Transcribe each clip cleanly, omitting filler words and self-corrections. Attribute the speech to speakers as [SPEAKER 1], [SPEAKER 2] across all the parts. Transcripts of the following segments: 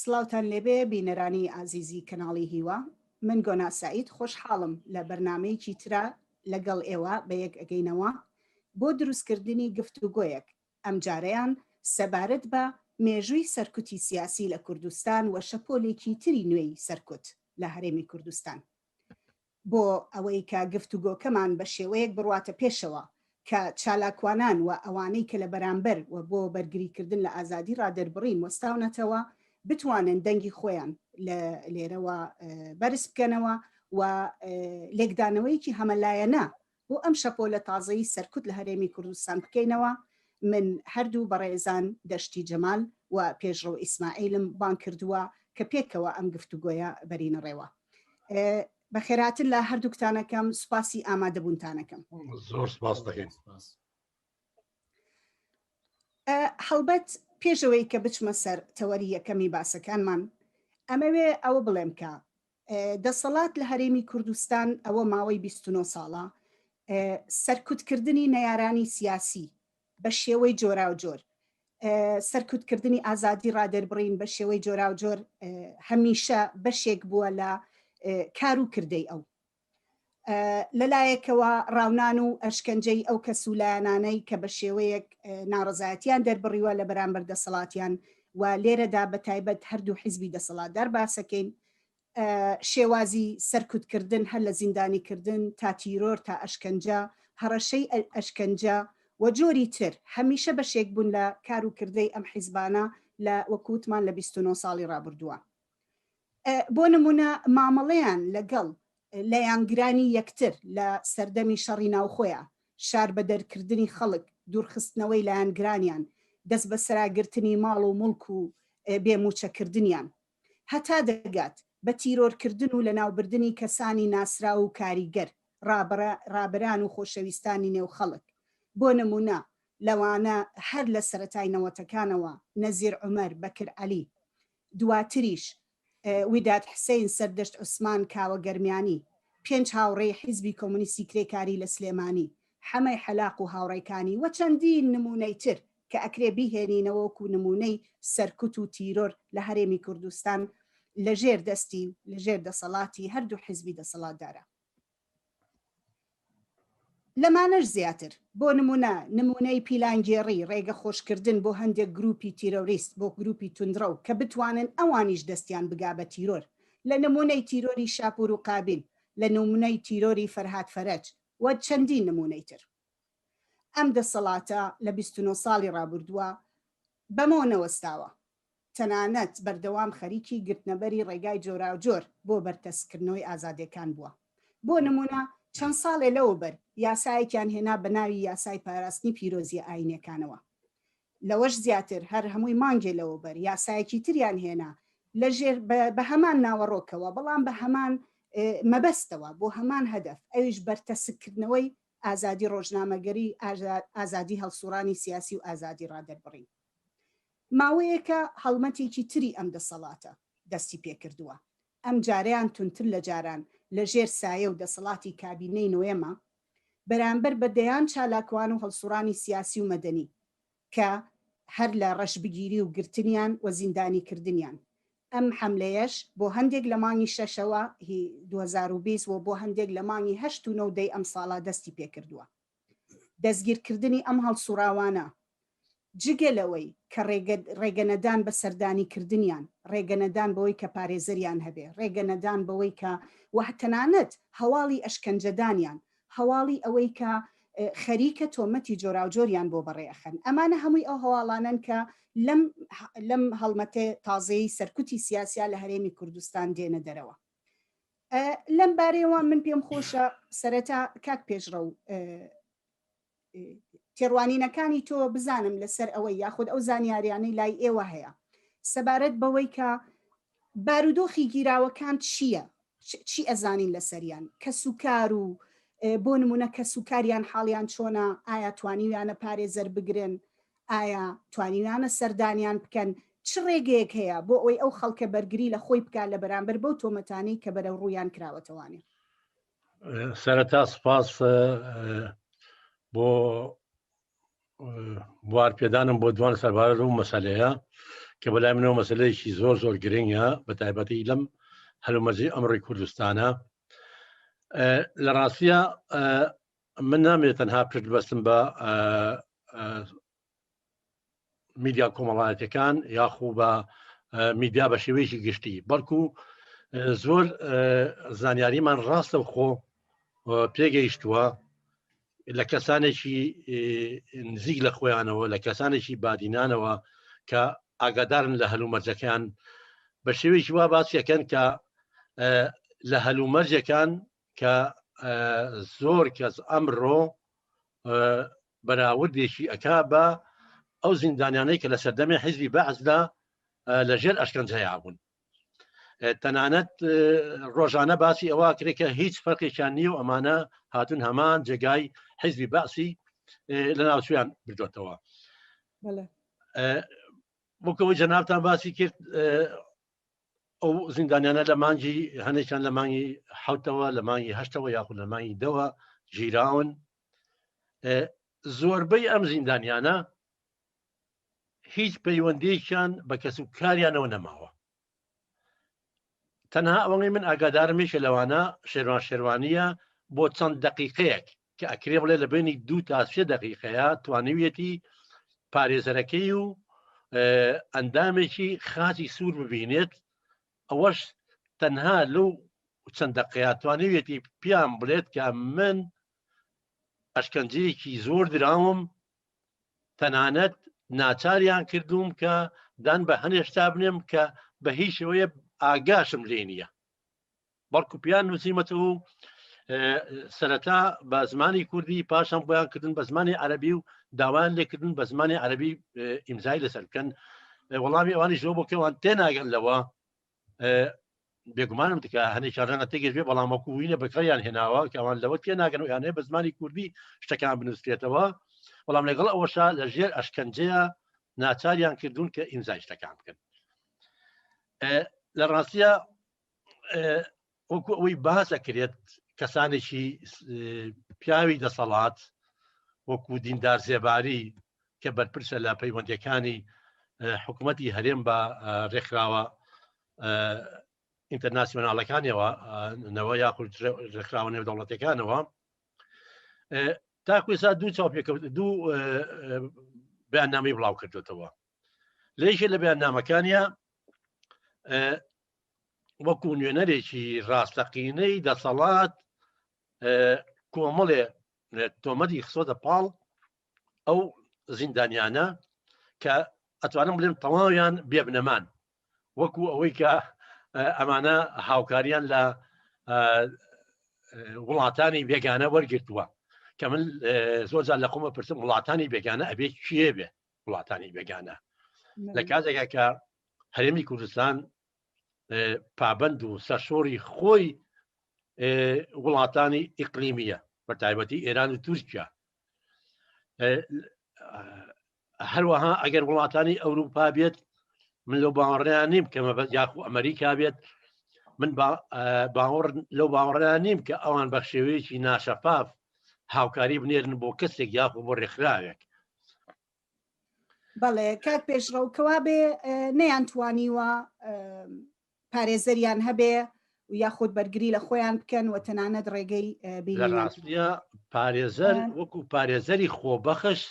[SPEAKER 1] سڵاوتان لێبێ بینەرانی ئازیزی کەناڵی هیوا من گۆنا سعید خۆشحاڵم لە بەرنمەیەکی ترا لەگەڵ ئێوە بە یەک ئەگەینەوە بۆ دروستکردنی گفتوگۆیەک ئەمجارەیان سەبارەت بە مێژووی سەرکوتی سیاسی لە کوردستان و شەپۆلێکی تری نوێی سەرکوت لە هەرێمی کوردستان. بۆ ئەوەی کە گفتوگۆکەمان بە شێوەیەک بڕواتە پێشەوە کە چالاکوانان و ئەوانەی کە لە بەرامبەر و بۆ بەرگریکردن لە ئازادی ڕادەربڕین وەستاونەتەوە بتوانن دەنگی خۆیان لە لێرەوە بەرز بکەنەوە و لێکدانەوەیەکی هەمەلایەنە بۆ ئەم شەپۆلە تازەی سەرکوت لە هەرێمی کوردستان بکەینەوە، من هەردوو بەڕێزان دەشتی جەمال و پێشڕەو ئیسماعیلم بانگ کردووە کە پێکەوە ئەم گفتوگۆیە بەرینە ڕێوە. بەخێرهاتن لە هەردووکتانەکەم، سوپاسی ئامادەبوونتانەکەم.
[SPEAKER 2] زۆر سپاس دەکەین.
[SPEAKER 1] هەڵبەت پێشەوەی کە بچمە سەر تەوەری یەکەمی باسەکانمان، ئەمەوێ ئەوە بڵێم کە دەسەڵات لە هەرێمی کوردستان ئەوە ماوەی 29 ساڵە سەرکوتکردنی نەیارانی سیاسی بە شێوەی جۆراوجۆر سەرکوتکردنی ئازادی ڕادەربڕین بە شێوەی جۆراوجۆر هەمیشە بەشێک بووە لە کار و کردەی ئەو لەلایەکەوە ڕاونان و ئەشکەنجەی ئەو کەس و لایەنانەی کە بە شێوەیەک ناڕەزایەتیان دەربڕیوە لە بەرامبەر دەسەڵاتیان و لێرەدا بە تایبەت هەردوو حیزبی دەسەڵاتدار باسەکەین شێوازی سەرکوتکردن هەر لە زیندانیکردن تا تیرۆر تا ئەشکەنجە، هەڕەشەی ئەشکەنجە و جۆری تر هەمیشە بەشێک بوون لە کار و کردەی ئەم حیزبانە لە وەکو وتمان لە 29 ساڵی ڕابردووە. بۆ نمونە مامەڵەیان لەگەڵ لایەنگرانی یەکتر لە سەردەمی شەڕی ناوخۆیە، شاربەدەرکردنی خەڵک، دوورخستنەوەی لایەنگرانیان، دەستبەسەراگرتنی ماڵ و موڵک و بێ مووچەکردنیان. هەتا دەگات بە تیرۆرکردن و لەناوبردنی کەسانی ناسراو و کاریگەر، ڕابەران و خۆشەویستانی نێو خەڵک. بۆ نموونە لەوانە هەر لە سەرەتای نەوەتەکانەوە نەزیر عومەر، بەکر عەلی، دواتریش وداد حسین، سەردەشت عوسمان، کاوە گەرمیانی، پێنج هاوڕێی حیزبی کۆمۆنیستی کرێکاری لە سلێمانی، حەمەی حەلاق و هاوڕێکانی و چەندین نموونەی تر کە ئەکرێ بیهێنینەوە وەکو نموونەی سەرکوت و تیرۆر لە هەرێمی کوردستان لە ژێر دەستی و لە ژێر دەسەڵاتی هەردوو حیزبی دەسەڵاتدارا. لەمانەش زیاتر، بۆ نموونە، نموونەی پیلانگێڕی، ڕێگە خۆشکردن بۆ هەندێک گرووپی تیرۆریست، بۆ گرووپی توندڕەو کە بتوانن ئەوانیش دەستیان بگا بە تیرۆر، لە نموونەی تیرۆری شاپوور و قابیل، لە نموونەی تیرۆری فەرهاد فەرەج و چەندین نموونەی تر. ئەم دەسەڵاتە لە 29 ساڵی ڕابوردووە بەمەوە نەوەستاوە، تەنانەت بەردەوام خەریکی گرتنەبەری ڕێگای جۆراوجۆر بۆ بەرتەسککردنەوەی ئازادێکان بووە. بۆ نموونە چەند ساڵێ لەوەوبەر یاسایەکیان هێنا بە ناوی یاسای پاراستنی پیرۆزییە ئایینیەکانەوە. لەوەش زیاتر هەر هەمووی مانگێ لەوەوبەر یاسایەکی تریان هێنا لە ژێر بە هەمان ناوەڕۆکەوە بەڵام بە هەمان مەبەستەوە بۆ هەمان هەدەف ئەویش بەرتەسککردنەوەی ئازادی ڕۆژنامەگەری، ئازادی هەڵسوڕانی سیاسی و ئازادی ڕادەربڕین. ماوەیەکە هەڵمەتێکی تری ئەم دەسەڵاتە دەستی پێکردووە، ئەمجارەیان توندتر لە جاران لە ژێر سایە و دەسەڵاتی کابینەی نۆیەمە بەرامبەر بە دەیان چالاکوان و هەڵسوڕانی سیاسی و مەدەنی کە هەر لە ڕەشبگیری و گرتنیان و زیندانیکردنیان ئەم حەملەیەش بۆ هەندێک لە مانگی شەشەوە هی 2020 و بۆ هەندێک لە مانگی هەشت و نۆ و دەی ئەمساڵا دەستی پێکردووە. دەستگیرکردنی ئەم هەڵسوڕاوانە جگە لەوەی کە ڕێگەنەدان بە سەردانیکردنیان، ڕێگەنەدان بەوەی کە پارێزەریان هەبێ، ڕێگەنەدان بەوەی کە و تەنانەت هەواڵی ئەشکەنجەدانیان، هەواڵی ئەوەی کە خەریکە تۆمەتی جۆراوجۆریان بۆ بەڕێ ئەخەن، ئەمانە هەمووی ئەو هەواڵانەن کە لەم لەم هەڵمەتێ تازەیەی سەرکوتی سیاسیا لە هەرێمی کوردستان دێنە دەرەوە. لەم بارەیەوە من پێم خۆشە سەرەتا کاک پێشڕەو تێڕوانینەکانی تۆ بزانم لەسەر ئەوەی یاخود ئەو زانیاریانەی لای ئێوە هەیە سەبارەت بەوەی کە بارودۆخی گیراوەکان چییە؟ چی ئەزانین لەسەریان؟ کەسوکار و بۆ نمونە کەسوکاریان حاڵیان چۆنە؟ ئایا توانیویانە پارێزەر بگرن؟ ئایا توانیویانە سەردانیان بکەن؟ چ ڕێگەیەک هەیە بۆ ئەوەی ئەو خەڵکە بەرگری لە خۆی بکات لە بەرامبەر بەو تۆمەتانەی کە بەرەو ڕوویان کراوەتەوانێ؟
[SPEAKER 2] سەرەتا سپاس بۆ بوار پێدانم بۆ دوان سەربارەت و مەسەلەیە کە بەلای منەوە مەسلەیەکی زۆر زۆر گرنگە بە تایبەتی لەم هەلومەرجی ئەمڕۆی کوردستانە لە ڕاستیە من نامێت تەنها پشت بەستم بە میدیا کۆمەڵایەتەکان یاخو بە میدیا بە شێوەیەکی گشتی بەڵکو زۆر زانیاریمان ڕاستە خۆ پێگەیشتووە لە کەسانێکی نزیک لە خۆیانەوە لە کەسانێکی بادینانەوە کە ئاگادارن لە هەلومەرجەکان بە شێوەیەکی وا باسیەکەن کە لە هەلومەرجەکان کە زۆر کەس ئەمڕۆ بەراوردێکی ئەکا بە ئەو زیندانیانەی کە لە سەردەمی حیزبی بەعسدا لە ژێر ئەشکەنجەیا بوون تەنانەت ڕۆژانە باسی ئەوە کرێ کە هیچ فەرقێکیان نییە و ئەمانە هاتون هەمان جێگای حیزبی بەعسی لە ناوچویان بردوێتەوە وەکەوەی جەنابتان باسی کرد ئەو زیندانیانە لە مانگی هەنێکیان لە مانگی حوتەوە لە مانگی هەشتەوە یاخود لە مانگی دەوە گیراون زۆربەی ئەم زیندانیانە هیچ پەیوەندیەکیان بە کەس و کاریانەوە نەماوە تەنها ئەوەی من ئاگادارم یەکێ لەوانە شێروان شێروانیە بۆ چەند دقیقەیەک کە ئەکرێ بڵێ لە بینی دوو تا سێ دقیقەیە توانیویەتی پارێزەرەکەی و ئەندامێکی خاچی سوور ببینێت ئەوەش تەنها لەو چەند دقەیە توانیویەتی پیان بڵێت کە من ئەشکەنجەیەکی زۆر دراوم تەنانەت ناچاریان کردووم کە دان بە هەنێ شتا بنێم کە بە هیچ شێوەیە ئاگاشم لێ نییە بەڵکو پیان نووسیمەتەوە و سەرەتا بە زمانی کوردی پاشان بۆیان کردن بە زمانی عەربی و داوایان لێکردن بە زمانی عەربی ئیمزای لەسەر بکەن وەڵامی ئەوانی زۆر بۆ کەوان تێناگەن لەوە بێگومانم تکا هەنێکیان ڕەنگە تێگەشت بێ بەڵام وەکو وینە بەکاریان هێناوە کە ئەوان لەوە تێناگەن و یانەیە بە زمانی کوردی شتەکان بنووسرێتەوە بەڵام لەگەڵ ئەوەشا لە ژێر ئەشکەنجەیە ناچاریان کردوون کە ئیمزای شتەکان بکەن لە ڕاستیە وەکو ئەوەی باس ئەکرێت کەسانێکی پیاوی دەسەڵات وەکو دیندار زێباری کە بەرپرسە لە پەیوەندیەکانی حکوومەتی هەرێم بە ڕێکخراوە ئینتەرناسیۆنالەکانیەوە نەوە یاخود ڕێکخراوە نێودەوڵەتەکانەوە تاکو ئێستا دوو چاوپێکەوت دوو بەیاننامەی بڵاو کردوێتەوە لە یەکێ لە بەیاننامەکانە وەکو نوێنەرێکی ڕاستەقینەی دەسەڵات کۆمەڵێ تۆمەتی خسۆتە پاڵ ئەو زیندانیانە کە ئەتوانم بڵێم تەواویان بێبنەمان وەکو ئەوەی کە ئەمانە هاوکاریان لە وڵاتانی بێگانە وەرگتووە کە من زۆر جار لە خۆمە پرسم وڵاتانی بێگانە ئەبێ کێ بێ وڵاتانی بێگانە لە کاتێکا کە هەرێمی کوردستان پابند و سەرشۆڕی خۆی وڵاتانی ئیقلیمیە بە تایبەتی ئێران و تورکیا هەروەها ئەگەر وڵاتانی ئەوروپا بێت من لەو باوەڕیان نیم کە مەبەست یاخو ئەمریکا بێت من باوەڕ لەو باوەڕیان نیم کە ئەوان بە شێوەیەکی ناشەفاف هاوکاری بنێرن بۆ کەسێک یاخو بۆ ڕێکخراوێک
[SPEAKER 1] بەڵێ کاک پێشڕەو کەوا بێ نەیان توانیوە پارێزەریان هەبێ و یاخود بەرگری لە خۆیان بکەن و تەنانەت ڕێگەی
[SPEAKER 2] لە ڕاستیە پارێزەر وەکو پارێزەری خۆبەخش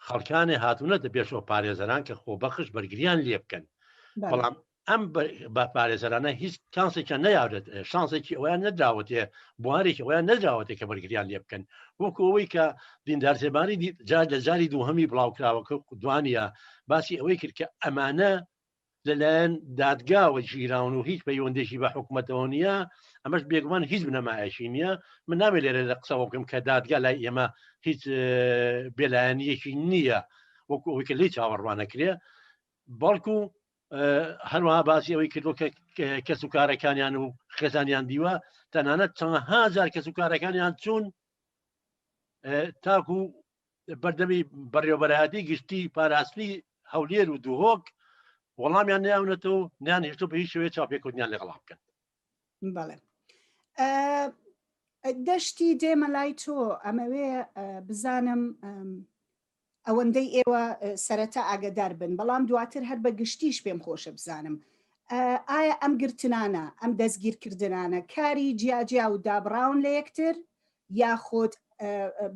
[SPEAKER 2] خەڵکانێ هاتوونەتە پێشەوە پارێزەران کە خۆبەخش بەرگریان لێ بکەن بەڵام ئەم بە پارێزەرانە هیچ چانسێکیان نەیاورێت شانسێکی ئەویان نەدراوەتێ بوارێکی ئەویان نەدراوەتێ کە بەرگریان لێ بکەن وەکو ئەوەی کە دیندار زێباری جار لە جاری دووهەمی بڵاوکراوەکە دوانە باسی ئەوەی کرد کە ئەمانە لەلایەن دادگاوە گیراون و هیچ پەیوەندێکی بە حکوومەتەوە نییە ئەمەش بێگومان هیچ بنەمایەکی نییە من نامێ لێرە لە قسەوە بکەم کە دادگا لای ئێمە هیچ بێلایەنیەکی نییە وەکو ئەوەی کە لی چاوەڕوانەکرێ بەڵکو هەروەها باسی ئەوەی کردو کە کەس و کارەکانیان و خێزانیان دیوە تەنانەت چەندەها جار کەس و کارەکانیان چوون تاکو بەردەمی بەڕێوەبەرایەتی گشتی پاراستنی هەولێر و دهۆک وەڵامیان نیاونەتەوە نیان هێشتۆ بە هیچ شێوەیە چاوپێکەوتنیان لەگەڵا بکەن.
[SPEAKER 1] بەڵێ دەشتی دێمە لای تۆ ئەمەوێ بزانم ئەوەندەی ئێوە سەرەتا ئاگدار بن بەڵام دواتر هەر بە گشتیش پێم خۆشە بزانم ئایا ئەم گرتنانە ئەم دەستگیرکردنانە کاری جیاجیا و دابڕاون لە یەکتر یاخود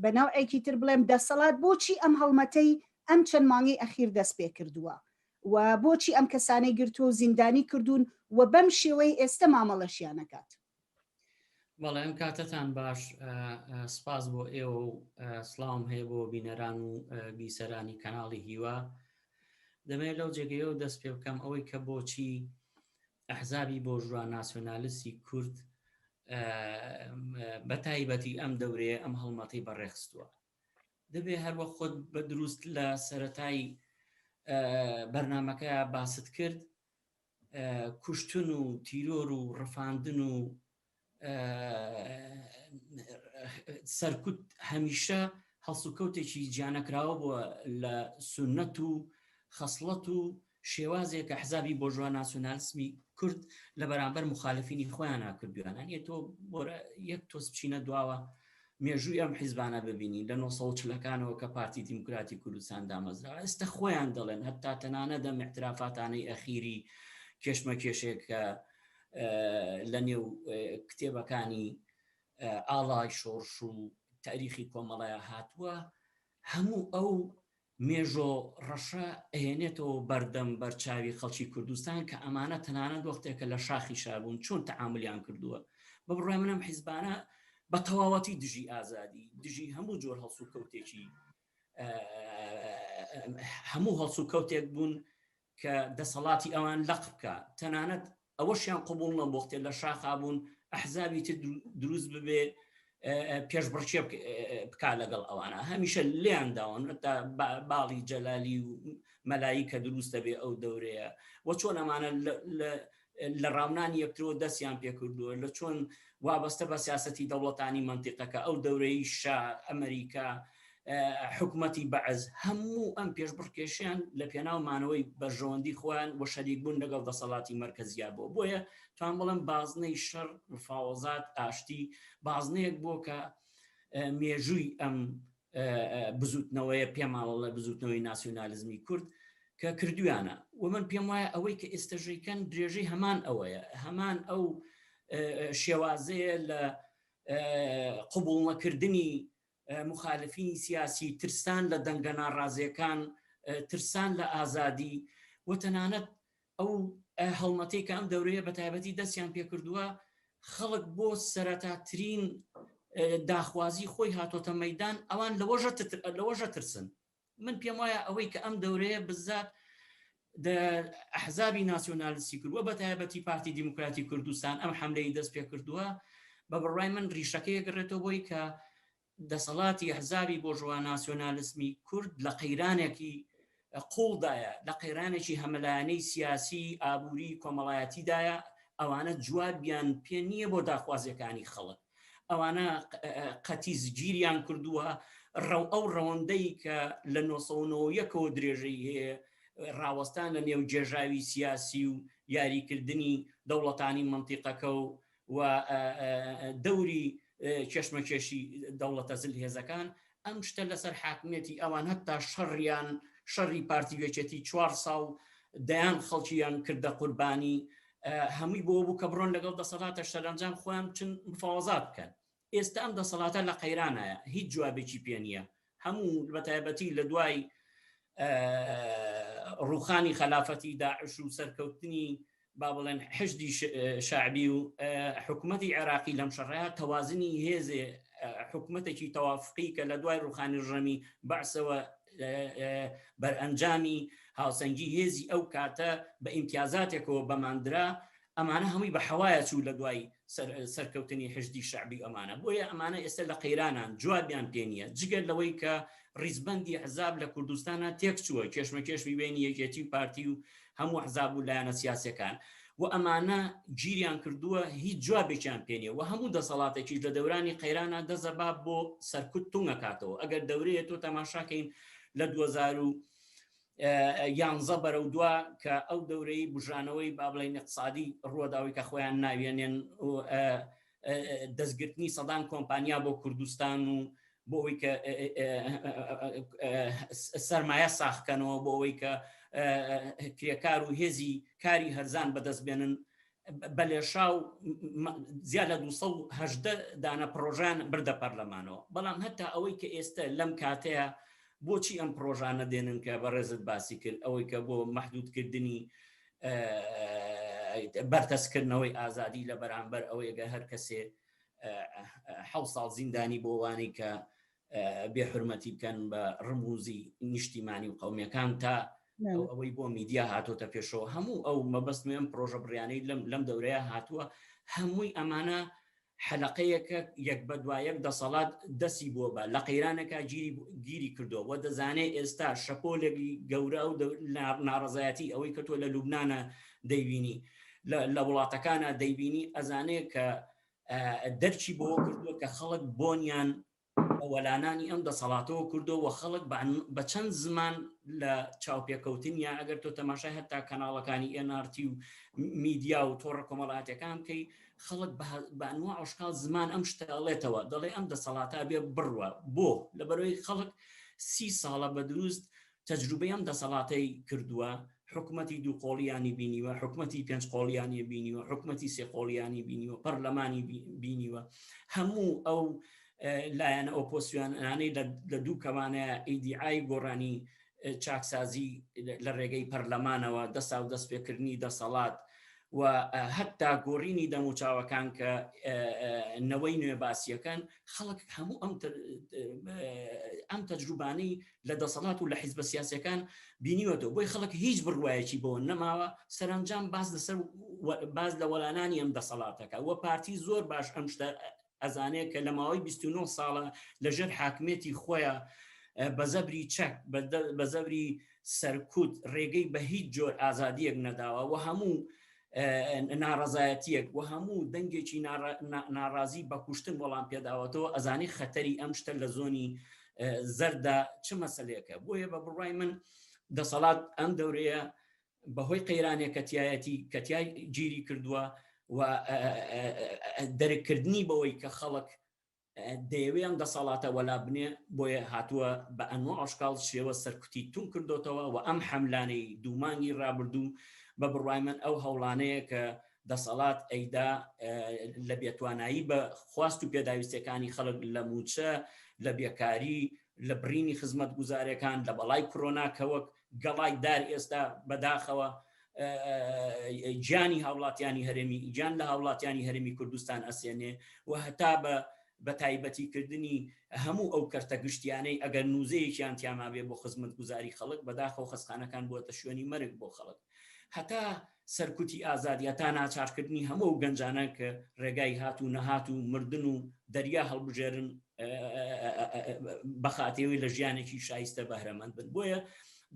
[SPEAKER 1] بە ناوێکی تر بڵێم دەسەڵات بۆچی ئەم هەڵمەتەی ئەم چەند مانگەی ئەخیر دەست پێ کردووە و بۆچی ئەم کەسانەی گرتووە و زیندانی کردوون و بەم شێوەی ئێستە مامەڵەشیان ئەکات؟
[SPEAKER 3] بەڵێ ئەم کاتەتان باش سپاس بۆ ئێوە و سڵاوم هەیە بۆ بینەران و بیسەرانی کەناڵی هیوا دەمەوێت لەو جێگەیەوە دەست پێ بکەم ئەوەی کە بۆچی ئەحزابی بۆرژوا ناسیۆنالستی کورد بە تایبەتی ئەم دەورەیە ئەم هەڵمەتەی بەڕێخستووە دەبێ هەروە خۆت بە دروست لە سەتای بەرنمەکە باست کرد کوشتن و تیرۆر و ڕفاندن و سەرکوت هەمیشە هەڵسوکەوتێکی جیانەکراوە بووە لە سونەت و خەسڵەت و شێوازێک کە حزابی بۆرژوا ناسیۆنالسمی کورد لە بەرامبەر مخالفینی خۆیانە کردویانە نیە تۆ بۆرە یەک تۆز بچینە دواوە مێژووی ئەم حیزبانە ببینین لە 1940ەکانەوە کە پارتی دیموکراتی کوردستان دامەزرا ئێستا خۆیان دەڵێن هەتا تەنانە دەم اعترافاتانەی ئەخیری کێشمە کێشێک کە لە نێو کتێبەکانی ئاڵای شۆڕش و تاریخی کۆمەڵەیە هاتووە هەموو ئەو مێژۆ ڕەشە ئەهێنێتەوە بەردەم بەرچاوی خەڵکی کوردستان کە ئەمانە تەنانەت وەختێکە لە شاخی شابوون چۆن تەعاملیان کردووە بە بڕای منم حیزبانە بە تەواوەتی دژی ئازادی دژی هەموو جۆر هەڵسوکەوتێکی هەموو هەڵسوکەوتێک بوون کە دەسەڵاتی ئەوان لەق بکا، تەنانەت ئەوەشیان قبوڵ نەبوو وەختێ لە شاخا بوون ئەحزابی تر دروست ببێ پێشبڕکێ بکا لەگەڵ ئەوانە هەمیشە لێیان داون تا باڵی جەلالی و مەلایی کە دروست دەبێ ئەو دەورەیە و چۆن ئەمانە لە ڕاونانی یەکترەوە دەستیان پێکردووە لە چۆن وابەستە بە سیاسەتی دەوڵەتانی مەنتیقەکە ئەو دەورەی شا ئەمریکا حکومەتی بەعس هەموو ئەم پێشبڕکێشیان لە پێناو مانەوەی بەرژەوەندی خۆیان و شەریک بوون لەگەڵ دەسەڵاتی مەرکەزیا بووە بۆیە توان بڵێم بازنەی شەڕ مفاوەزات ئاشتی بازنەیەک بووە کە مێژووی ئەم بزوتنەوەیە پێماڵە بزوتنەوەی ناسیۆنالیزمی کورد کە کردویانە و من پێم وایە ئەوەی کە ئێستەژەیکەن درێژەی هەمان ئەوەیە هەمان ئەو شێوازەیە لە قوبوڵ نەکردنی مخالفینی سیاسی ترسان لە دەنگە ناڕازیەکان ترسان لە ئازادی و تەنانەت ئەو هەڵمەتەی کە ئەم دەورەیە بە تایبەتی دەستیان پێکردووە خەڵک بۆ سەرەتاترین داخوازی خۆی هاتۆتە مەدان ئەوان لەوەژە ترسن من پێم وایە ئەوەی کە ئەم دەورەیە بزات ئەحزابی ناسیۆنالستی کردووە بە تایبەتی پارتی دیموکراتی کوردستان ئەم حملەی دەست پێ کردووە بە بڕای من ریشەکەی گەڕێتەوە بۆی کە دەسەڵاتی ئەحزابی بۆرژوا ناسیۆنالیسمی کورد لە قەیرانێکی قوڵدایە، لە قەیرانێکی هەمەلایەنەی سیاسی، ئابووری، کۆمەڵایەتیدایە، ئەوانە جوابیان پێ نییە بۆ داخوازیەکانی خەڵک. ئەوانە قەتیس گیریان کردووە، ڕەو ئەو ڕەوەندەی کە لە 1990ەوە درێژەی هەیە، ڕاوەستان لە نێو گێژاوی سیاسی و یاریکردنی دەوڵەتانی مەنتیقەکە و و دەوری کێشمەکێشی دەوڵەتە زلهێزەکان ئەم شتە لەسەر حاکمیەتی ئەوان هەتا شەڕیان شەڕی پارتی یەکێتی چوار ساڵ دەیان خەڵکیان کردە قوربانی هەمووی بۆ بوو کە بڕۆن لەگەڵ دەسەڵاتە سەرەنجام خۆیان بچن مفاوەزات بکەن ئێستا ئەم دەسەڵاتە لە قەیرانایە هیچ جوابێکی پێ نییە هەموو بەتایبەتی لە دوای ڕوخانی خەلافەتی داعش و سەرکەوتنی با بڵێن حشدی شعبی و حکوومەتی عێراقی لەم شەڕەیە تەوازنی هێزێ حکوومەتێکی تەوافقی کە لە دوای ڕوخانی ڕژەمی بەعسەوە بەرئەنجامی هاوسەنگی هێزی ئەو کاتە بە ئیمتیازاتێکەوە بەماندرا ئەمانە هەمووی بە حەوایە چوو لە دوای سەرکەوتنی حشدی شعبی ئەمانە بۆیە ئەمانە ئێستا لە قەیرانان جوابیان پێ نییە جگەر لەوەی کە ڕیزبەندی حزاب لە کوردستانە تێک چووە کێشمەکێشمی بینی یەکێتی و پارتی و هەموو حزاب و لایەنە سیاسەکان. و ئەمانە گیریان کردووە هیچ جوابێکیان پێ نیە و هەموو دەسەڵاتێکیش لە دەورانی قەیرانە دەزەبا بۆ سەرکوت تونگەکاتەوە ئەگەر دەورەیە تۆ تەماشاکەین لە 2011 بەرەو دوا کە ئەو دەورەی بژانەوەی با بڵێین اقتصادی ڕووەداوی کە خۆیان ناوێنێن دەستگرتنی سەدان کۆمپانیا بۆ کوردستان و بۆ ئەوەی کە سەرمایە ساخکەنەوە بۆ ئەوەی کە کرێکار و هێزی کاری هەرزان بەدەست بێنن بە لێشاو زیاد لە 218 دانە پڕۆژان بردە پەرلەمانەوە بەڵام هەتا ئەوەی کە ئێستا لەم کاتەیە بۆچی ئەم پڕۆژانە دێنن کە بەڕێزت باسی کرد ئەوەی کە بۆ محدودکردنی بەرتەسکردنەوەی ئازادی لە بەرامبەر ئەوەیە گە هەر کەسێ حە ساڵ زیندانی بۆ وانەی کە بێحورمەتی بکەن بە ڕموزی نیشتیمانی و قومیەکان تا ئەوەی بۆ میدیا هاتۆتە پێشەوە هەموو ئەو مەبەستم ئەم پرۆژە بڕیانەی لەم لەم دەورەیە هاتووە هەمووی ئەمانە حەلقەیەکە یەک بە دوایەک دەسەڵات دەسی بۆ بە لە قەیرانەکە گیری گیری کردووە و دەزانێ ئێستا شەپۆلێکی گەورە و ناڕزایەتی ئەوەی کە تۆ لە لوبناە دەیبینی لە وڵاتەکانە دەیبینی ئەزانێ کە دەرکی بۆ کردووە کە خەڵک بۆنیان بە وەلانانی ئەم دەسەڵاتەوە کردووە و خەڵک بە چەند زمان لە چاوپێکەوتن یا ئەگەر تۆ تەماشای هەتا کەناڵەکانی NRT و میدیا و تۆڕە کۆمەڵاتەکان بکەی خەڵک بە ئەنوا ئەشکال زمان ئەم شتەڵێتەوە دەڵێ ئەم دەسەڵاتە بێ بڕوە بۆ لەبەرەوەی خەڵک سی ساڵە بە دروست تەجروبەی ئەم دەسەڵاتەی کردووە، حکومەتی دوو قۆڵیانی بینیوە، حکومەتی پێنج قۆڵیانی بینیوە، حکومەتی سێ قۆڵیانی بینیوە، پەرلەمانی بینیوە، هەموو ئەو لایەنە ئۆپۆسیۆنانەی لە دوو کەمانەیە ئیدیعای گۆڕانی چاکسازی لە ڕێگەی پەرلەمانەوە دەسا و دەست پێکردنی دەسەڵات و هەتا گۆڕینی دەموچاوەکان کە نەوەی نوێ باسیەکەن خەڵک هەموو ئەم ئەم تەجروبانەی لە دەسەڵات و لە حیزبە سیاسەکان بینیوەتەوە بۆی خەڵک هیچ بڕوایەکی بۆ نەماوە سەرنجام باز لەسەر باز لە وەلانانی ئەم دەسەڵاتەکە وە پارتی زۆر باش ئەم شتە ئەزانێت کە لە ماوەی 29 ساڵە لەژێر حاکمێتی خۆیان بە زەبری چەک بە زەبری سەرکوت ڕێگەی بە هیچ جۆر ئازادیەک نەداوە و هەموو ناڕەزایەتیەک و هەموو دەنگێکی ناڕازی بە کوشتن وەڵام پێداوەتەوە ئەزانی خەتەری ئەم شتە لە زۆنی زەردا چ مەسلەیەکە بۆیە بە بڕای من دەسەڵات ئەم دەورەیە بەهۆی قەیرانێک کە تایەتی کە تای گیری کردووە و دەرکردنی بەوەی کە خەڵک دەیەوێ ئەم دەسەڵاتە وەلا بنێ، بۆیە هاتووە بە ئەنواع ئەشکاڵ شێوە سەرکوتی توند کردۆتەوە و ئەم حەملانەی دوو مانگی ڕابردوو بە بڕوای من ئەو هەوڵانەیە کە دەسەڵات ئەیدا لە بێتوانایی بە خواست و پێداویستیەکانی خەڵک لە مووچە، لە بێکاری، لە بڕینی خزمەتگوزارەکان، لە بەڵای کرۆنا کە وەک گەڵای دار ئێستا بەداخەوە گیانی هاوڵاتیانی هەرێمی گیان لە هاوڵاتیانی هەرێمی کوردستان ئەسێنێ و هەتا بە بە تایبەتی کردنی هەموو ئەو کەرتە گشتیانەی ئەگەر نوزەیەکیان تیامابێ بۆ خزمەتگوزاری خەڵک بەداخەوە خەستخانەکان بووەتە شوێنی مەرگ بۆ خەڵک هەتا سەرکوتی ئازادی هەتا ناچارکردنی هەموو ئەو گەنجانە کە ڕێگای هات و نەهات و مردن و دەریا هەڵبژێرن بەخاتەوەی لە ژیانێکی شایستە بەهرەمەند بن بۆیە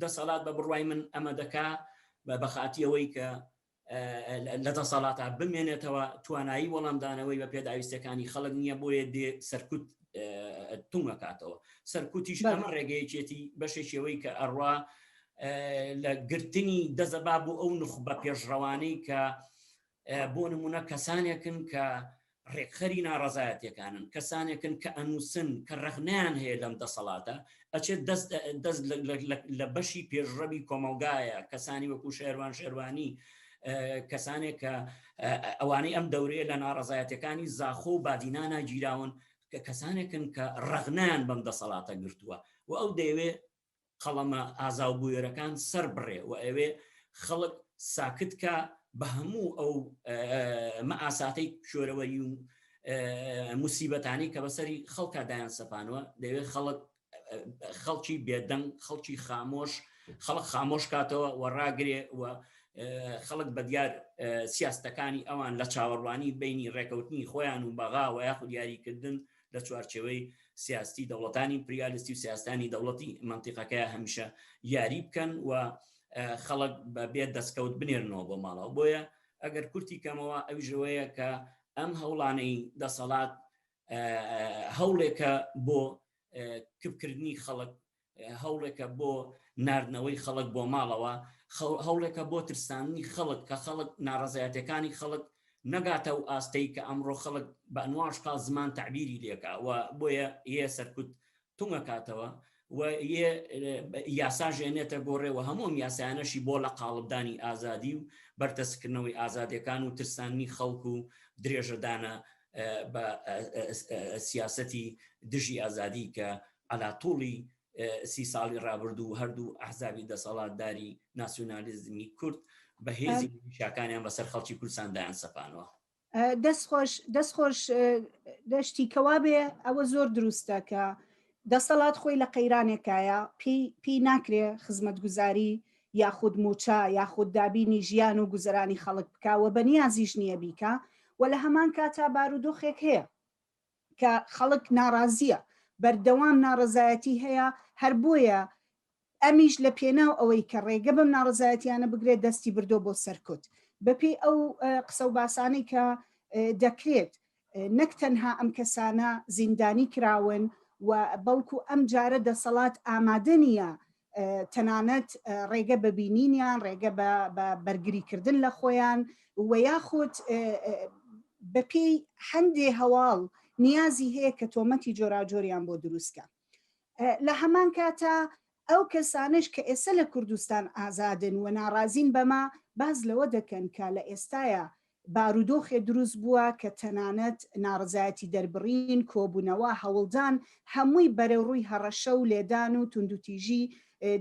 [SPEAKER 3] دەسەڵات بە بڕوای من ئەمە دەکا بە بەخاتیەوەی کە لە دەسەڵاتە بمێنێتەوە توانایی وەڵامدانەوەی بە پێداویستەکانی خەڵک نییە بۆیە دێ سەرکوت تونگەکاتەوە سەرکوتیش ئەمە ڕێگەیەکێتی بەشێکیەوەی کە ئەڕوا لە گرتنی دەزەبا بۆ ئەو نوخبە پێشڕەوانەی کە بۆ نمونە کەسانێکن کە ڕێکخەری ناڕەزایەتەکانن کەسانێکن کە ئەنووسن کە ڕەخنیان هەیە لەم دەسەڵاتە ئەچێت دەست دەست لە بەشی پێشڕەوی کۆمەلگایە کەسانی وەکو شێروان شێروانی کەسانێک کە ئەوانەی ئەم دەورەیە لە ناڕەزایەتەکانی زاخۆ و بادینانە گیراون کە کەسانێکن کە ڕەخنیان بەم دەسەڵاتە گرتووە و ئەو دەیەوێ قەڵەمە ئازا و بوێرەکان سەر بڕێ و ئەوێ خەڵک ساکت کا بە هەموو ئەو مەئاساتەی شۆرەوەری و موسیبەتانی کە بەسەری خەڵکا دایان سەپانوە دەوێت خەڵک خەڵکی بێدەنگ خەڵکی خامۆش خەڵک خامۆش کاتەوە و ڕاگرێ و خەڵک بە دیار سیاستەکانی ئەوان لە چاوەڕوانی بینی ڕێکەوتنی خۆیان و بەغا و یاخود یاریکردن لە چوارچێوەی سیاستی دەوڵەتانی ئیمپریالیستی و سیاستانی دەوڵەتی مەنتیقەکەیا هەمیشە یاری بکەن و خەڵک بە بێ دەستکەوت بنێرنەوە بۆ ماڵەوە بۆیە. ئەگەر کورتی کەمەوە ئەویشەوەیە کە ئەم هەوڵانەی دەسەڵات هەوڵێکە بۆ کپکردنی خەڵک هەوڵێکە بۆ ناردنەوەی خەڵک بۆ ماڵەوە، هەوڵێکە بۆ ترساندنی خەڵک کە خەڵک ناڕەزایەتەکانی خەڵک نەگاتە و ئاستەی کە ئەمڕۆ خەڵک بە ئەنواع زمان تعبیری لێکا و بۆیە یە سەرکوت تونگەکاتەوە و یە یاسا ژێنێتە گۆڕێ و هەموو ئەم یاسایانەشی بۆ لە قاڵبدانی ئازادی و بەرتەسکردنەوەی ئازادیەکان و ترساندنی خەڵک و درێژەدانە بە سیاسەتی دژی ئازادی کە عەلا توڵی سی ساڵی ڕابردوو هەردوو ئەحزابی دەسەڵاتداری ناسیونالیزمی کورد بە هێزی میلیشیاکانیان بەسەر خەڵکی کوردستان دایان سەپانەوە.
[SPEAKER 1] دەست خۆش دەست خۆش دەشتی کەوابێ ئەوە زۆر دروستە کە دەسەڵات خۆی لە قەیرانێکایە پێی پێی ناکرێ خزمەتگوزاری یاخود موچە یاخود دابینی ژیان و گوزەرانی خەڵک بکا و بەنیازیش نییە بیکا و لە هەمان کاتا بارودۆخێک هەیە کە خەڵک ناڕازییە، بەردەوام ناڕەزایەتی هەیە، هەر بۆیە ئەمیش لە پێناو ئەوەی کە ڕێگە بەم ناڕەزایەتیانە بگرێت دەستی بردووە بۆ سەرکوت. بەپێی ئەو قسە و باسانەی کە دەکرێت نەک تەنها ئەم کەسانە زیندانی کراون و بەڵکو ئەم جارە دەسەڵات ئامادە نییە تەنانەت ڕێگە بە بینینیان، ڕێگە بە بەرگریکردن لە خۆیان و یاخود بەپێی هەندێ هەواڵ نیازی هەیە کە تۆمەتی جۆراوجۆریان بۆ دروستکە. لە هەمان کاتا ئەو کەسانەش کە ئێستا لە کوردستان ئازادن و ناڕازین بەمە باس لەوە دەکەن کە لە ئێستایا بارودۆخێ دروست بووە کە تەنانەت ناڕەزایەتی دەربڕین، کۆبوونەوە، هەوڵدان هەمووی بەرەوڕووی هەڕەشە و لێدان و توندوتیژی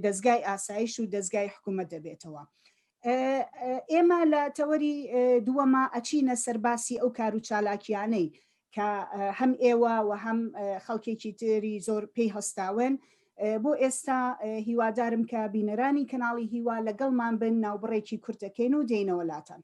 [SPEAKER 1] دەزگای ئاسایش و دەزگای حکوومەت دەبێتەوە. ئێمە لە تەوەری دووەما ئەچینە سەر باسی ئەو کار و چالاکیانەی کە هەم ئێوە و هەم خەڵکێکی تری زۆر پێی هەستاون. بۆ ئێستا هیوادارم کە بینەرانی کەناڵی هیوا لەگەڵمان بن، ناوبڕێکی کورت دەکەین و دێینەوە لاتان.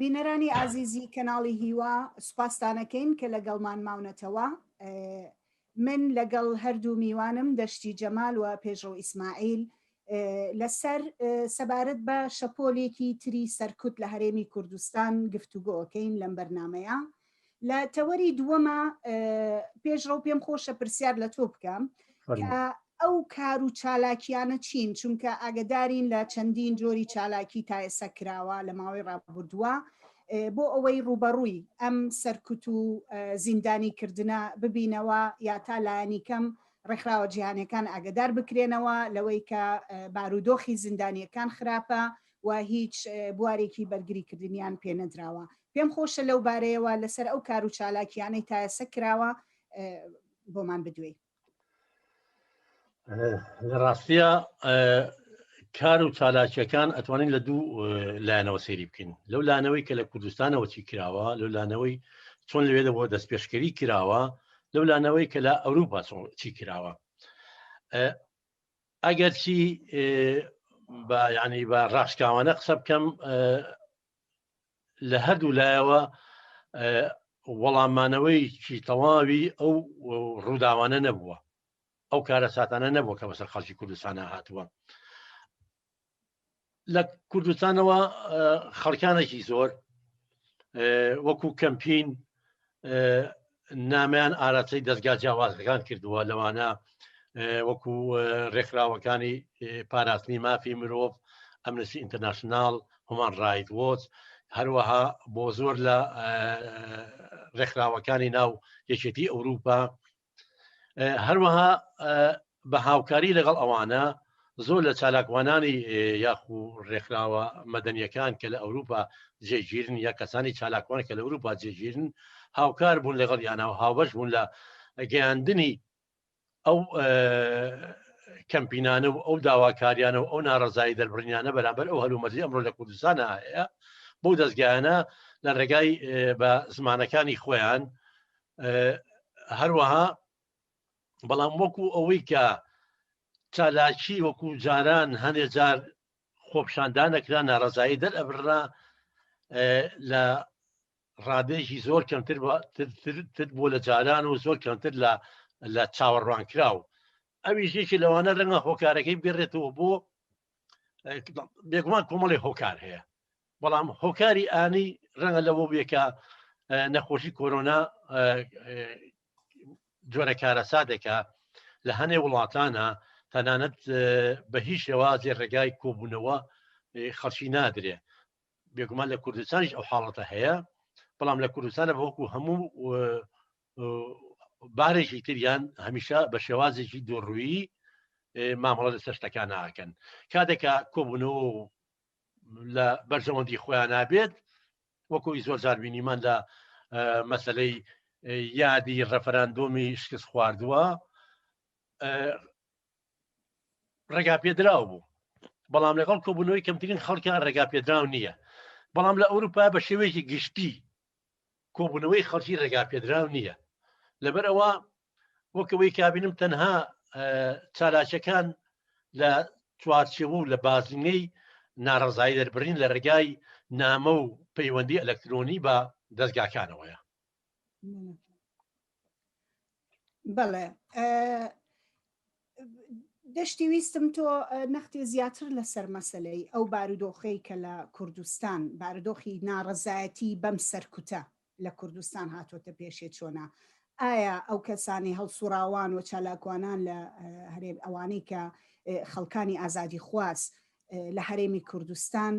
[SPEAKER 1] بینەرانی ئازیزی کەناڵی هیوا سوپاستانەکەین کە لەگەڵمان ماونەتەوە من لەگەڵ هەردوو میوانم دەشتی جەمال و پێشڕەو ئیسماعیل لەسەر سەبارەت بە شەپۆلێکی تری سەرکوت لە هەرێمی کوردستان گفتوگۆکەین لەم بەرنمەیە لە تەوەری دووەمە پێشڕەو پێم خۆشە پرسیار لە تۆ بکەم کە ئەو کار و چالاکیانە چین چونکە ئاگدارین لە چەندین جۆری چالاکی تا ئێستا کراوە لە ماوەی ڕابردووە بۆ ئەوەی ڕووبەڕووی ئەم سەرکوت و زیندانی کردنە ببینەوە یا تا لایەنی کەم ڕێکخراوە جیهانیەکان ئاگدار بکرێنەوە لەوەی کە بارودۆخی زیندانیەکان خراپە و هیچ بوارێکی بەرگریکردنیان پێنەدراوە. پێم خۆشە لەو بارەیەوە لەسەر ئەو کار و چالاکیانەی تا ئێستا کراوە بۆمان بدوێی.
[SPEAKER 2] لە ڕاستیە کار و چالاکیەکان ئەتوانین لە دوو لایەنەوە سەیری بکەین لەو لانەوەی کە لە کوردستانەوە چی کراوە لەو لانەوەی چۆن لەوێ بۆ دەستپێشکەری کراوە لەو لانەوەی کە لە ئەوروپا چۆن چی کراوە ئەگەرچی بە ینی بە ڕاشکاوانە قسە بکەم لە هەردوو لایەوە وەڵامانەوەیکی تەواوی ئەو ڕووداوانە نەبووە ئەو کارەساتانە نەبووە کە بەسەر خەڵکی کوردستانە هاتووە لە کوردستانەوە خەڵکانێکی زۆر وەکو کەمپین. نامیان ئاراستەی دەستگا جیاوازەکان کردووە لەوانە وەکو ڕێکخراوەکانی پاراستنی مافی مرۆڤ ئەمنستی ئینتەرناشناڵ هومان ڕایت وۆچ هەروەها بۆ زۆر لە ڕێکخراوەکانی ناو یەکێتی ئەوروپا هەروەها بە هاوکاری لەگەڵ ئەوانە زۆر لە چالاکوانانی یاخو ڕێکخراوە مەدەنیەکان کە لە ئەوروپا جێگیرن یا کەسانی چالاکوان کە لە ئەوروپا جێگیرن هاوکار بوون لەگەڵ یانەوە هاوبەش بوون لە گەیاندنی ئەو کەمپینانە و ئەو داواکاریانە و ئەو ناڕەزایی دەربڕینانە بەرامبەر ئەو هەلومەرجی ئەمڕۆ لە کوردستان هەیە بۆ دەستگایانە لە ڕێگای بە زمانەکانی خۆیان هەروەها بەڵام وەکو ئەوەی کە چالاکی وەکو جاران هەنێ جار خۆپشاندانەکرا ناڕەزایی دەرئەبرا لە ڕادەیەکی زۆر کەمتر تر بۆ لە جاران و زۆر کەمتر لە لە چاوەڕوانکراو ئەویش یەکی لەوانە ڕەنگە هۆکارەکەی بگەڕێتەوە بۆ بێگومان کۆمەڵی هۆکار هەیە بەڵام هۆکاری ئانی ڕەنگە لەوە بێ کە نەخۆشی کۆرۆنا جۆرە کارەساتێکە لە هەنێ وڵاتانە تەنانەت بە هیچ شێوازی ڕێگای کۆبوونەوە خەڵکی نادرێ بێگومان لە کوردستانیش ئەو حاڵەتە هەیە بەڵام لە کوردستانە وەکو هەموو بارێکی تریان هەمیشە بە شێوازێکی دووڕوویی مامەڵە لەسەر شتەکان ناکەن کاتێکە کۆبوونەوە و لە بەرژەوەندی خۆیان نابێت وەکوی زۆر جار بینیمان لە مەسلەی یادی ڕەفەراندۆمی شکست خواردووە ڕێگا پێدراو بوو بەڵام لەگەڵ کۆبوونەوەی کەمترین خەڵکیان ڕێگا پێدراو نییە بەڵام لە ئەوروپا بە شێوەیەکی گشتی کۆبوونەوەی خەڵکی ڕێگا پێدراو نییە لەبەر ئەوە وەکەوەی کابینم تەنها چالاکیەکان لە چوارچێوە و لە بازنەی ناڕەزایی دەربڕین لە ڕێگای نامە و پەیوەندی ئەلکترۆنی بە دەستگاکانەوەیە.
[SPEAKER 1] بەڵێ دەشتی ویستم تۆ نەختێ زیاتر لەسەر مەسلەی ئەو بارودۆخەی کە لە کوردستان بارودۆخی ناڕەزایەتی بەم سەرکوتە لە کوردستان هاتۆتە پێشێ چۆنە؟ ئایا ئەو کەسانی هەڵسوڕاوان و چالاکوانان لە هەرێم ئەوانەی کە خەڵکانی ئازادی خواز لە هەرێمی کوردستان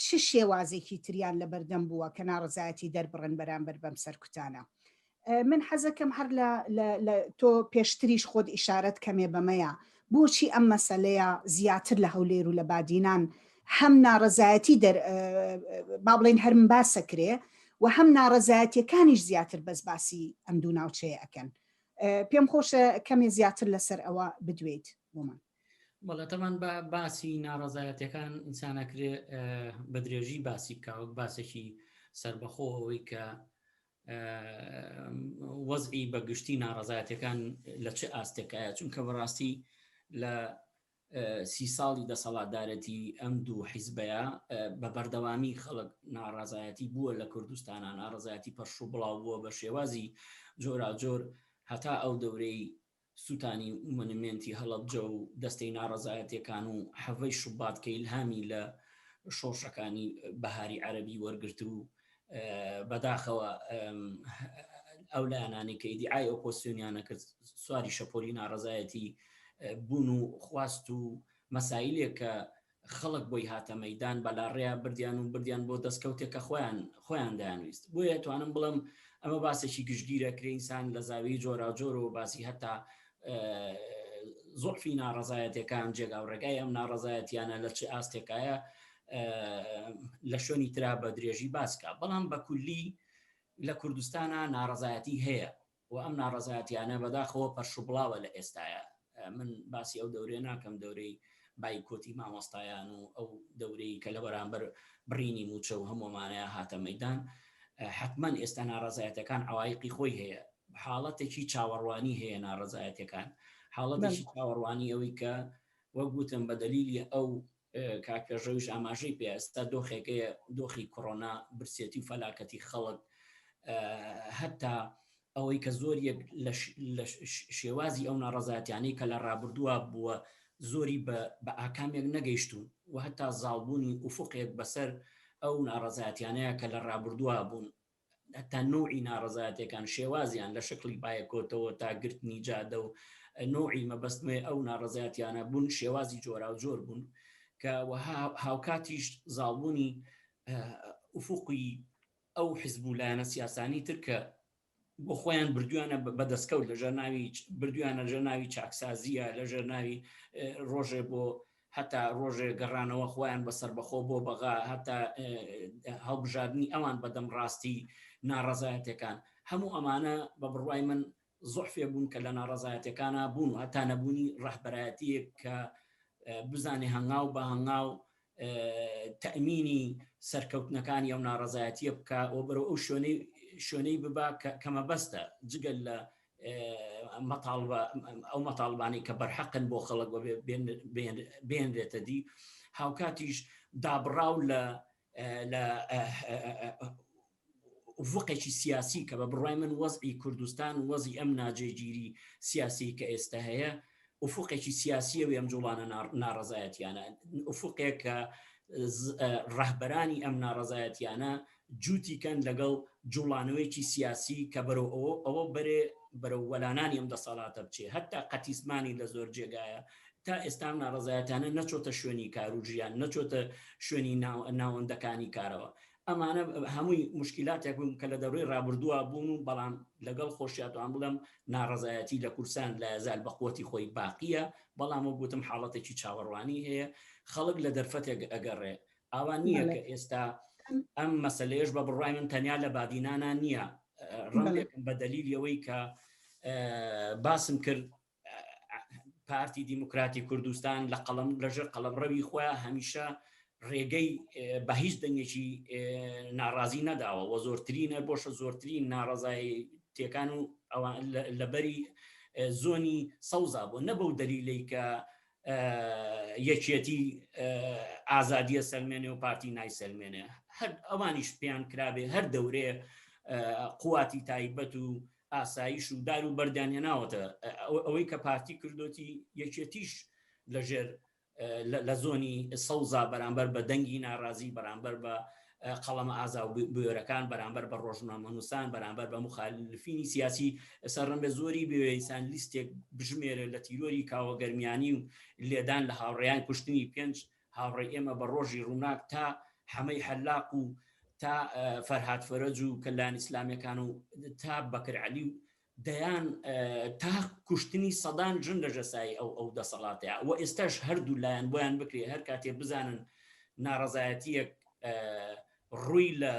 [SPEAKER 1] چ شێوازێکی تریان لە بەردەم بووە کە ناڕزایەتی دەربڕن بەرامبەر بەم سەرکوتانە من حەزەکەم هەر لە تۆ پێشتریش خۆت ئیشارەت کەمێ بەمەیە بۆچی ئەم مەسەلەیە زیاتر لە هەولێر و لە بادینان هەم ناڕەزایەتی دەر با بڵێن هەرم باسەکرێ و هەم ناڕەزایەتیەکانیش زیاتر بەس باسی ئەم دوو ناوچەیە ئەکەن پێم خۆشە کەمێ زیاتر لەسەر ئەوە بدوێیت بۆمان.
[SPEAKER 3] بەڵێ تەمان بە باسی ناڕەزایەتەکان ئینسانەکرێ بە درێژی باسی بکە وەک باسێکی سربەخۆ ئەوەی کە وەزعی بە گشتی ناڕەزایەتەکان لە چ ئاستێکایە چونکە بەڕاستی لە سی ساڵی دەسەڵاتدارەتی ئەم دوو حیزبەیە بە بەردەوامی خەڵک ناڕازایەتی بووە لە کوردستانە ناڕزایەتی پەرش و بڵاو بووە بە شێوازی جۆراجۆر هەتا ئەو دەورەی سوتانی مۆنیمێنتی هەڵەبجە و دەستەی ناڕەزایەتیەکان و حەڤەی شوبات کە ئیلهامی لە شۆڕشەکانی بەهاری عەرەبی وەرگرت و بەداخەوە ئەو لایەنانەی کە ئیدیعای ئۆپۆزسیۆنیانە کرد سواری شەپۆلی ناڕەزایەتی بوون و خواست و مەسایلێک کە خەڵک بۆی هاتە مەیدان بەلاڕێیا بردیان و بردیان بۆ دەستکەوتێک کە خۆیان خۆیان دەیانویست بۆیە توانم بڵێم ئەمە باسێکی گشتگیرە کرێ ئینسان لە زاویەی جۆراوجۆرەوە باسی هەتا زۆفی ناڕەزایەتەکان جێگا و ڕێگای ئەم ناڕەزایەتیانە لە چ ئاستێکایە لە شوێنی ترا بە درێژی باسکە بەڵام بە کولی لە کوردستانە ناڕەزایەتی هەیە و ئەم ناڕەزایەتیانە بەداخەوە پەرشوبڵاوە لە ئێستایا من باسی ئەو دەورەیە ناکەم دەورەی بایکۆتی مامۆستایان و ئەو دەورەی کە لە بەرامبەر بڕینی موچە و هەموومانەیە هاتە مەدان حتمما ئێستا ناڕەزایەتەکان عوایقی خۆی هەیە حاڵەتێکی چاوەڕوانی هەیە ناڕەزایەتەکان حاڵەتێکی چاوەڕوانی ئەوەی کە وەک وتم بە دەلیلی ئەو کاک پێشڕەویش ئاماژەی پێ ئێستا دۆخێکەیە دۆخی کۆرۆنا برسێتی و فەلاکەتی خەڵک هەتا ئەوەی کە زۆر یەک لە شێوازی ئەو ناڕەزایەتیانەی کە لە ڕابردووە بووە زۆری بە ئاکامێک نەگەیشتون و هەتا زاڵبوونی ئوفقێک بەسەر ئەو ناڕەزایەتیانەیە کە لە ڕابردووە بوون. هەتا نوعی ناڕەزایەتەکان شێوازیان لە شکلی بایەکۆتەوە تا گرتنی جادە و نوعی مەبەستمێ ئەو ناڕەزایەتیانە بوون شێوازی جۆرا و جۆر بوون کە هاوکاتیش زاڵبوونی ئوفقی ئەو حزب و لایەنە سیاسانی تر کە بۆ خۆیان بردویانە بە دەستکەوت لەژێر ناوی بردویانە لەژێر ناوی چاکسازیە لەژێر ناوی ڕۆژێ بۆ هەتا ڕۆژێ گەڕانەوە خۆیان بە سەربەخۆ بۆ بەغا هەتا هەڵبژاردننی ئەوان بەدەم ڕاستی ناڕەزایەتەکان هەموو ئەمانە بە بڕوای من زۆحفێ بوون کە لە ناڕەزایەتەکانە بوون و هەتا نەبوونی ڕەهبەرایەتیەک کە بزانێ هەنگاو بە هەنگاو تەئمینی سەرکەوتنەکانی ئەو ناڕەزایەتیە بکە و بەرەو ئەو شوێنەی شوێنەی ببا کە مەبەستە جگەل لە مەتاڵبە ئەو مەتاڵبانەی کە بەرحەقن بۆ خەڵک بێنرێتە دی هاوکاتیش دابڕاو لە لە ئوفقێکی سیاسی کە بە بڕوای من وەزعی کوردستان و وەزی ئەم ناجێگیری سیاسی کە ئێستا هەیە ئوفقێکی سیاسیە و ئەم جوڵانە ناڕەزایەتیانە ئوفقێک کە ڕەهبەرانی ئەم ناڕەزایەتیانە جووتی کەن لەگەڵ جوڵانەوەیەکی سیاسی کە بەرەو ئەوە ئەوە بەرێ بەرەو وەلانانی ئەم دەسەڵاتە بچێ هەتا قەتیسمانی لە زۆر جێگایە تا ئێستا ئەم ناڕەزایەتانە نەچۆتە شوێنی کار و ژیان نەچۆتە شوێنی ناوەندەکانی کارەوە ئەمانە هەمووی مشکلاتێک بوون کە لە دەوڕی ڕابردووە بوون و بەڵام لەگەڵ خۆشیاتوان بڵێم ناڕەزایەتی لە کورسان لە زال بە قوتی خۆی باقیە بەڵام وەک گوتم حاڵەتێکی چاوەڕوانی هەیە خەڵک لە دەرفەتێک ئەگەڕێ ئاوا نییە کە ئێستا ئەم مەسلەیەش بە بڕای من تەنیا لە بادینانە نییە ڕەنگێکم بە دەلیلی ئەوەی کە باسم کرد پارتی دیموکراتی کوردستان لە قەڵم لەژێر قەڵەمڕەوی خۆیان هەمیشە ڕێگەی بە هیچ دەنگێکی ناڕازی نەداوە و زۆرترینە بۆشە زۆرترین ناڕزایی تێکان و لەبەری زۆنی سەوزا بۆ نەبەو دەلیلەی کە یەکێتی ئازادیە سەلمێنێ و پارتی نایسەلمێنێ هەر ئەوانیش پێیان کرابێ هەر دەورێ قواتی تایبەت و ئاسایش و دار و بەردیان هێناوەتە ئەوەی کە پارتی کردۆتی یەکێتیش لەژێر لە زۆنی سەوزا بەرامبەر بە دەنگی ناڕازی بەرامبەر بە قەڵەمە ئازا و بوێرەکان بەرامبەر بە ڕۆژنامەنووسان بەرامبەر بە مخالفینی سیاسی ئێستا ڕەنگە زۆری بوێ ئینسان لیستێک بژمێرێ لە تیرۆری کاوە گەرمیانی و لێدان لە هاوڕێیان کوشتنی پێنج هاوڕێی ئێمە بە ڕۆژی ڕووناک تا حەمەی حەلاق و تا فەرهاد فەرەج و کەلان ئیسلامیەکان و تا بەکر عەلی و دەیان تا کوشتنی سەدان ژن لە ژەسایی ئەو ئەو دەسەڵاتەیە و ئێستاش هەردوو لایەن بۆیان بکرێ هەر کاتێ بزانن ناڕەزایەتیەک ڕووی لە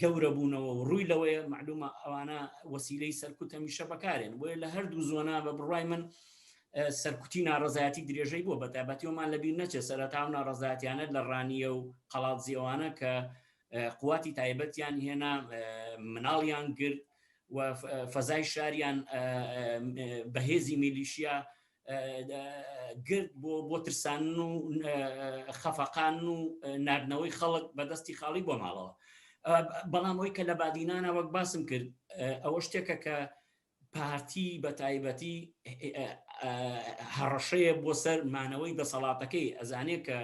[SPEAKER 3] گەورە بوونەوە و ڕووی لەوەیە معلومە ئەوانە وەسیلەی سەرکوت هەمیشە بەکارێن بۆیە لە هەردوو زۆنا بە بڕای من سەرکوتی ناڕزایەتی درێژەی بووە بە تایبەتیەوەمان لەبیر نەچێت سەرەتا و ناڕزایەتیانە لە ڕانیە و قەڵاتزیەوانە کە قوواتی تایبەتیان هێنا مناڵیان گرت و فەزای شاریان بەهێزی میلیشیا گرت بۆ بۆ ترسانن و خەفەقان و ناردنەوەی خەڵک بەدەستی خاڵی بۆ ماڵەوە بەڵام ئەوی کە لە بادینانە وەک باسم کرد ئەوە شتێکە کە پارتی بە تایبەتی هەڕەشەیە بۆ سەر مانەوەی دەسەڵاتەکەی ئەزانێ کە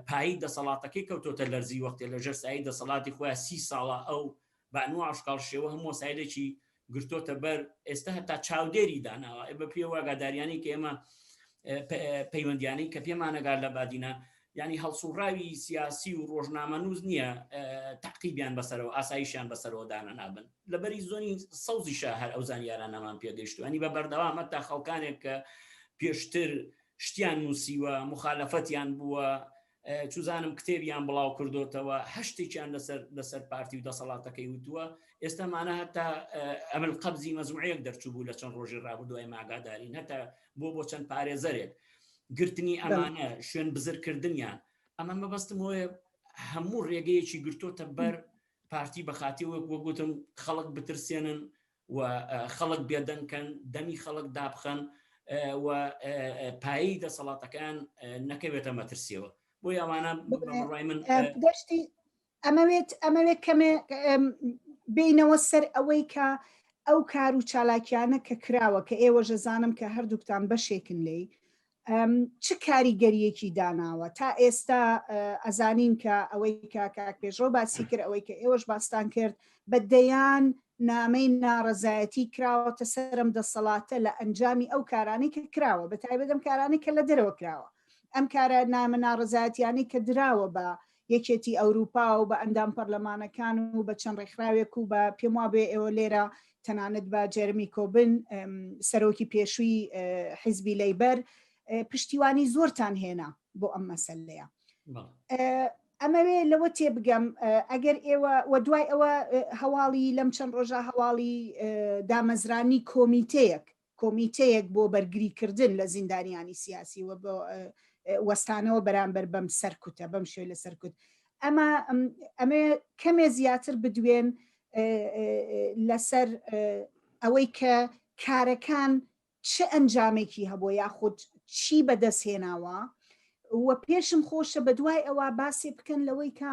[SPEAKER 3] پایی دەسەڵاتەکەی کەوتۆتە لەرزی وەختێ لە ژێر سایی دەسەڵاتی خۆیان سی ساڵە ئەو بە ئەنواع ئەشکاڵ شێوە هەموو وەسایلێکی گرتۆتە بەر ئێستا هەتا چاودێری داناوە بە پێ واگاداریانی کە ئێمە پەیوەندیانەی کە پێمانەگات لە بادینە ینی هەڵسوڕاوی سیاسی و ڕۆژنامەنووس نییە تاقیبیان بەسەرەوە ئاسایشیان بەسەرەوە دانە نابن لەبەری زۆنی سەوزیشە هەر ئەو زانیارانەمان پێگەیشتوانی بە بەردەوامە تا خەڵکانێک کە پێشتر شتیان نووسیوە مخالفەتیان بووە چوزانم کتێبیان بڵاو کردوتەوە هەشتێکیان لەسەر لەسەر پارتی و دەسەڵاتەکەی وتووە ئێستا مانە هەتا ئەمل قەبزی مەزموعەیەک دەرچوو بوو لە چەند ڕۆژی ڕابردوو ئێمە ئاگادارین هەتا بۆ بۆ چەند پارێزەرێک گرتنی ئەمانە شوێن بزرکردنیان ئەمە مەبەستم وەیە هەموو ڕێگەیەکی گرتۆتە بەر پارتی بەخاتی وەک وەگوتم خەڵک بترسێنن و خەڵک بێدەنگ کەن دەمی خەڵک دابخەن و پایی دەسەڵاتەکان نەکەوێتە مەترسیەوە بۆ ئەوانە بڕای من
[SPEAKER 1] دەشتی ئەمەوێت ئەمەوێت کەمێ بینەوە سەر ئەوەی کە ئەو کار و چالاکیانە کە کراوە کە ئێوە ژەزانم کە هەردووکتان بەشێکن لێی. چ کاریگەریەکی داناوە تا ئێستا ئەزانین کە ئەوەی کە کاک پێشڕەو باسی کرد ئەوەی کە ئێوەش باستان کرد بە دەیان نامەی ناڕەزایەتی کراوەتە سەرم دەسەڵاتە لە ئەنجامی ئەو کارانەی کە کراوە بە تایبەت ئەم کارانەی کە لە دەرەوە کراوە ئەم کارە نامە ناڕەزایەتیانەی کە دراوە بە یەکێتی ئەوروپا و بە ئەندام پەرلەمانەکان و بە چەند ڕێکخراوێک و بە پێم وابێ ئێوە لێرە تەنانەت بە جێرمی کۆبن سەرۆکی پێشووی حیزبی لەیبەر پشتیوانی زۆرتان هێنا بۆ ئەم مەسلەیە ئەمەوێ لەوە تێبگەم ئەگەر ئێوە و دوای ئەوە هەواڵی لەم چەند ڕۆژە هەواڵی دامەزرانی کۆمیتەیەک کۆمیتەیەک بۆ بەرگری کردن لە زیندانیانی سیاسی و بۆ وەستانەوە بەرامبەر بەم سەرکوتە بەم شێوە لە سەرکوت ئەمە ئەمێ کەمێ زیاتر بدوێن لەسەر ئەوەی کە کارەکان چ ئەنجامێکی هەبووە یاخود چی بەدەست هێناوە و پێشم خۆشە بە دوای ئەوە باسێ بکەن لەوەی کە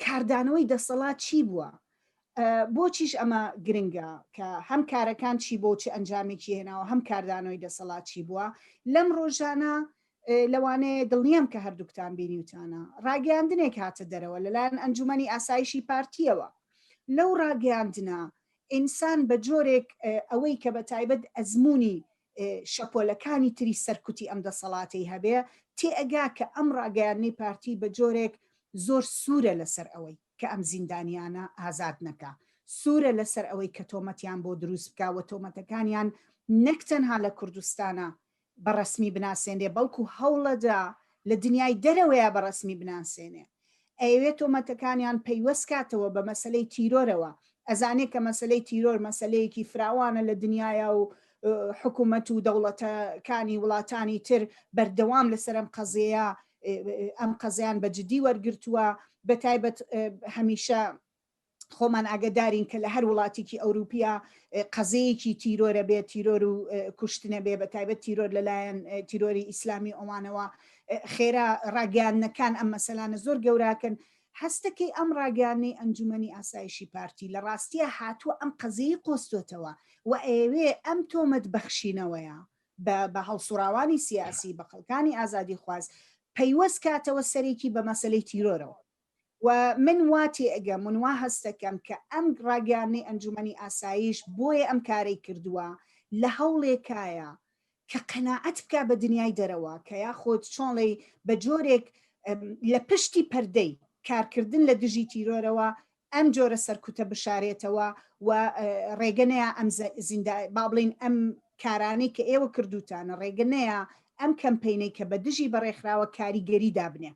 [SPEAKER 1] کاردانەوەی دەسەڵات چی بووە؟ بۆچیش ئەمە گرنگە کە هەم کارەکان چی بۆ چ ئەنجامێکی هێناوە هەم کاردانەوەی دەسەڵات چی بووە لەم ڕۆژانە لەوانەیە دڵنیام کە هەردووکتان بینیوتانە ڕاگەیاندنێک هاتە دەرەوە لەلایەن ئەنجومەنی ئاسایشی پارتیەوە لەو ڕاگەیاندنە ئینسان بە جۆرێک ئەوەی کە بە تایبەت ئەزمموی شەپۆلەکانی تری سەرکوتی ئەم دەسەڵاتەی هەبێ تێئەگا کە ئەم ڕاگەیاندنەی پارتی بە جۆرێک زۆر سوورە لەسەر ئەوەی کە ئەم زیندانیانە ئازاد نەکا، سوورە لەسەر ئەوەی کە تۆمەتیان بۆ دروست بکا و تۆمەتەکانیان نەک تەنها لە کوردستانا بە ڕەسمی بناسێنرێ بەڵکو هەوڵەدا لە دنیای دەرەوەیا بە ڕەسمی بناسێنێ. ئەیەوێ تۆمەتەکانیان پەیوەست کاتەوە بە مەسەلەی تیرۆرەوە، ئەزانێ کە مەسەلەی تیرۆر مەسەلەیەکی فراوانە لە دنیایا و حکوومەت و دەوڵەتەکانی وڵاتانی تر بەردەوام لەسەر ئەم قەزیەیە ئەم قەزیان بە جدی وەرگرتووە بە تایبەت هەمیشە خۆمان ئاگدارین کە لە هەر وڵاتێکی ئەوروپیا قەزەیەکی تیرۆرە بێت تیرۆر و کوشتنە بێ بە تایبەت تیرۆر لەلایەن تیرۆری ئیسلامی ئەوانەوە خێرا ڕاگەیاندنەکان ئەم مەسەلانە زۆر گەوراکەن هەستەکەی ئەم ڕاگەیاندنەی ئەنجومەنی ئاسایشی پارتی لە ڕاستیا هاتووە ئەم قەزیەی قۆستۆتەوە و ئەیەوێ ئەم تۆمەت بەخشینەوەیە بە بە هەڵسوڕاوانی سیاسی بە خەڵکانی ئازادیخواز پەیوەست کاتەوە سەرێکی بە مەسەلەی تیرۆرەوە. و من وا تێئەگەم من وا هەستەکەم کە ئەم ڕاگەیاندنەی ئەنجومەنی ئاسایش بۆیە ئەم کارەی کردووە لە هەوڵێکایە کە قەناعەت بکا بە دنیای دەرەوە کە یاخود چۆنڵی بە جۆرێک لە پشتی پەردەی کارکردن لە دژی تیرۆرەوە ئەم جۆرە سەرکوتە بشارێتەوە و ڕێگە نەیا ئەم زیندە با بڵین ئەم کارانەی کە ئێوە کردوتانە ڕێگە نەیا ئەم کەمپینەی کە بە دژی بەڕێکخراوە کاریگەری دابنێ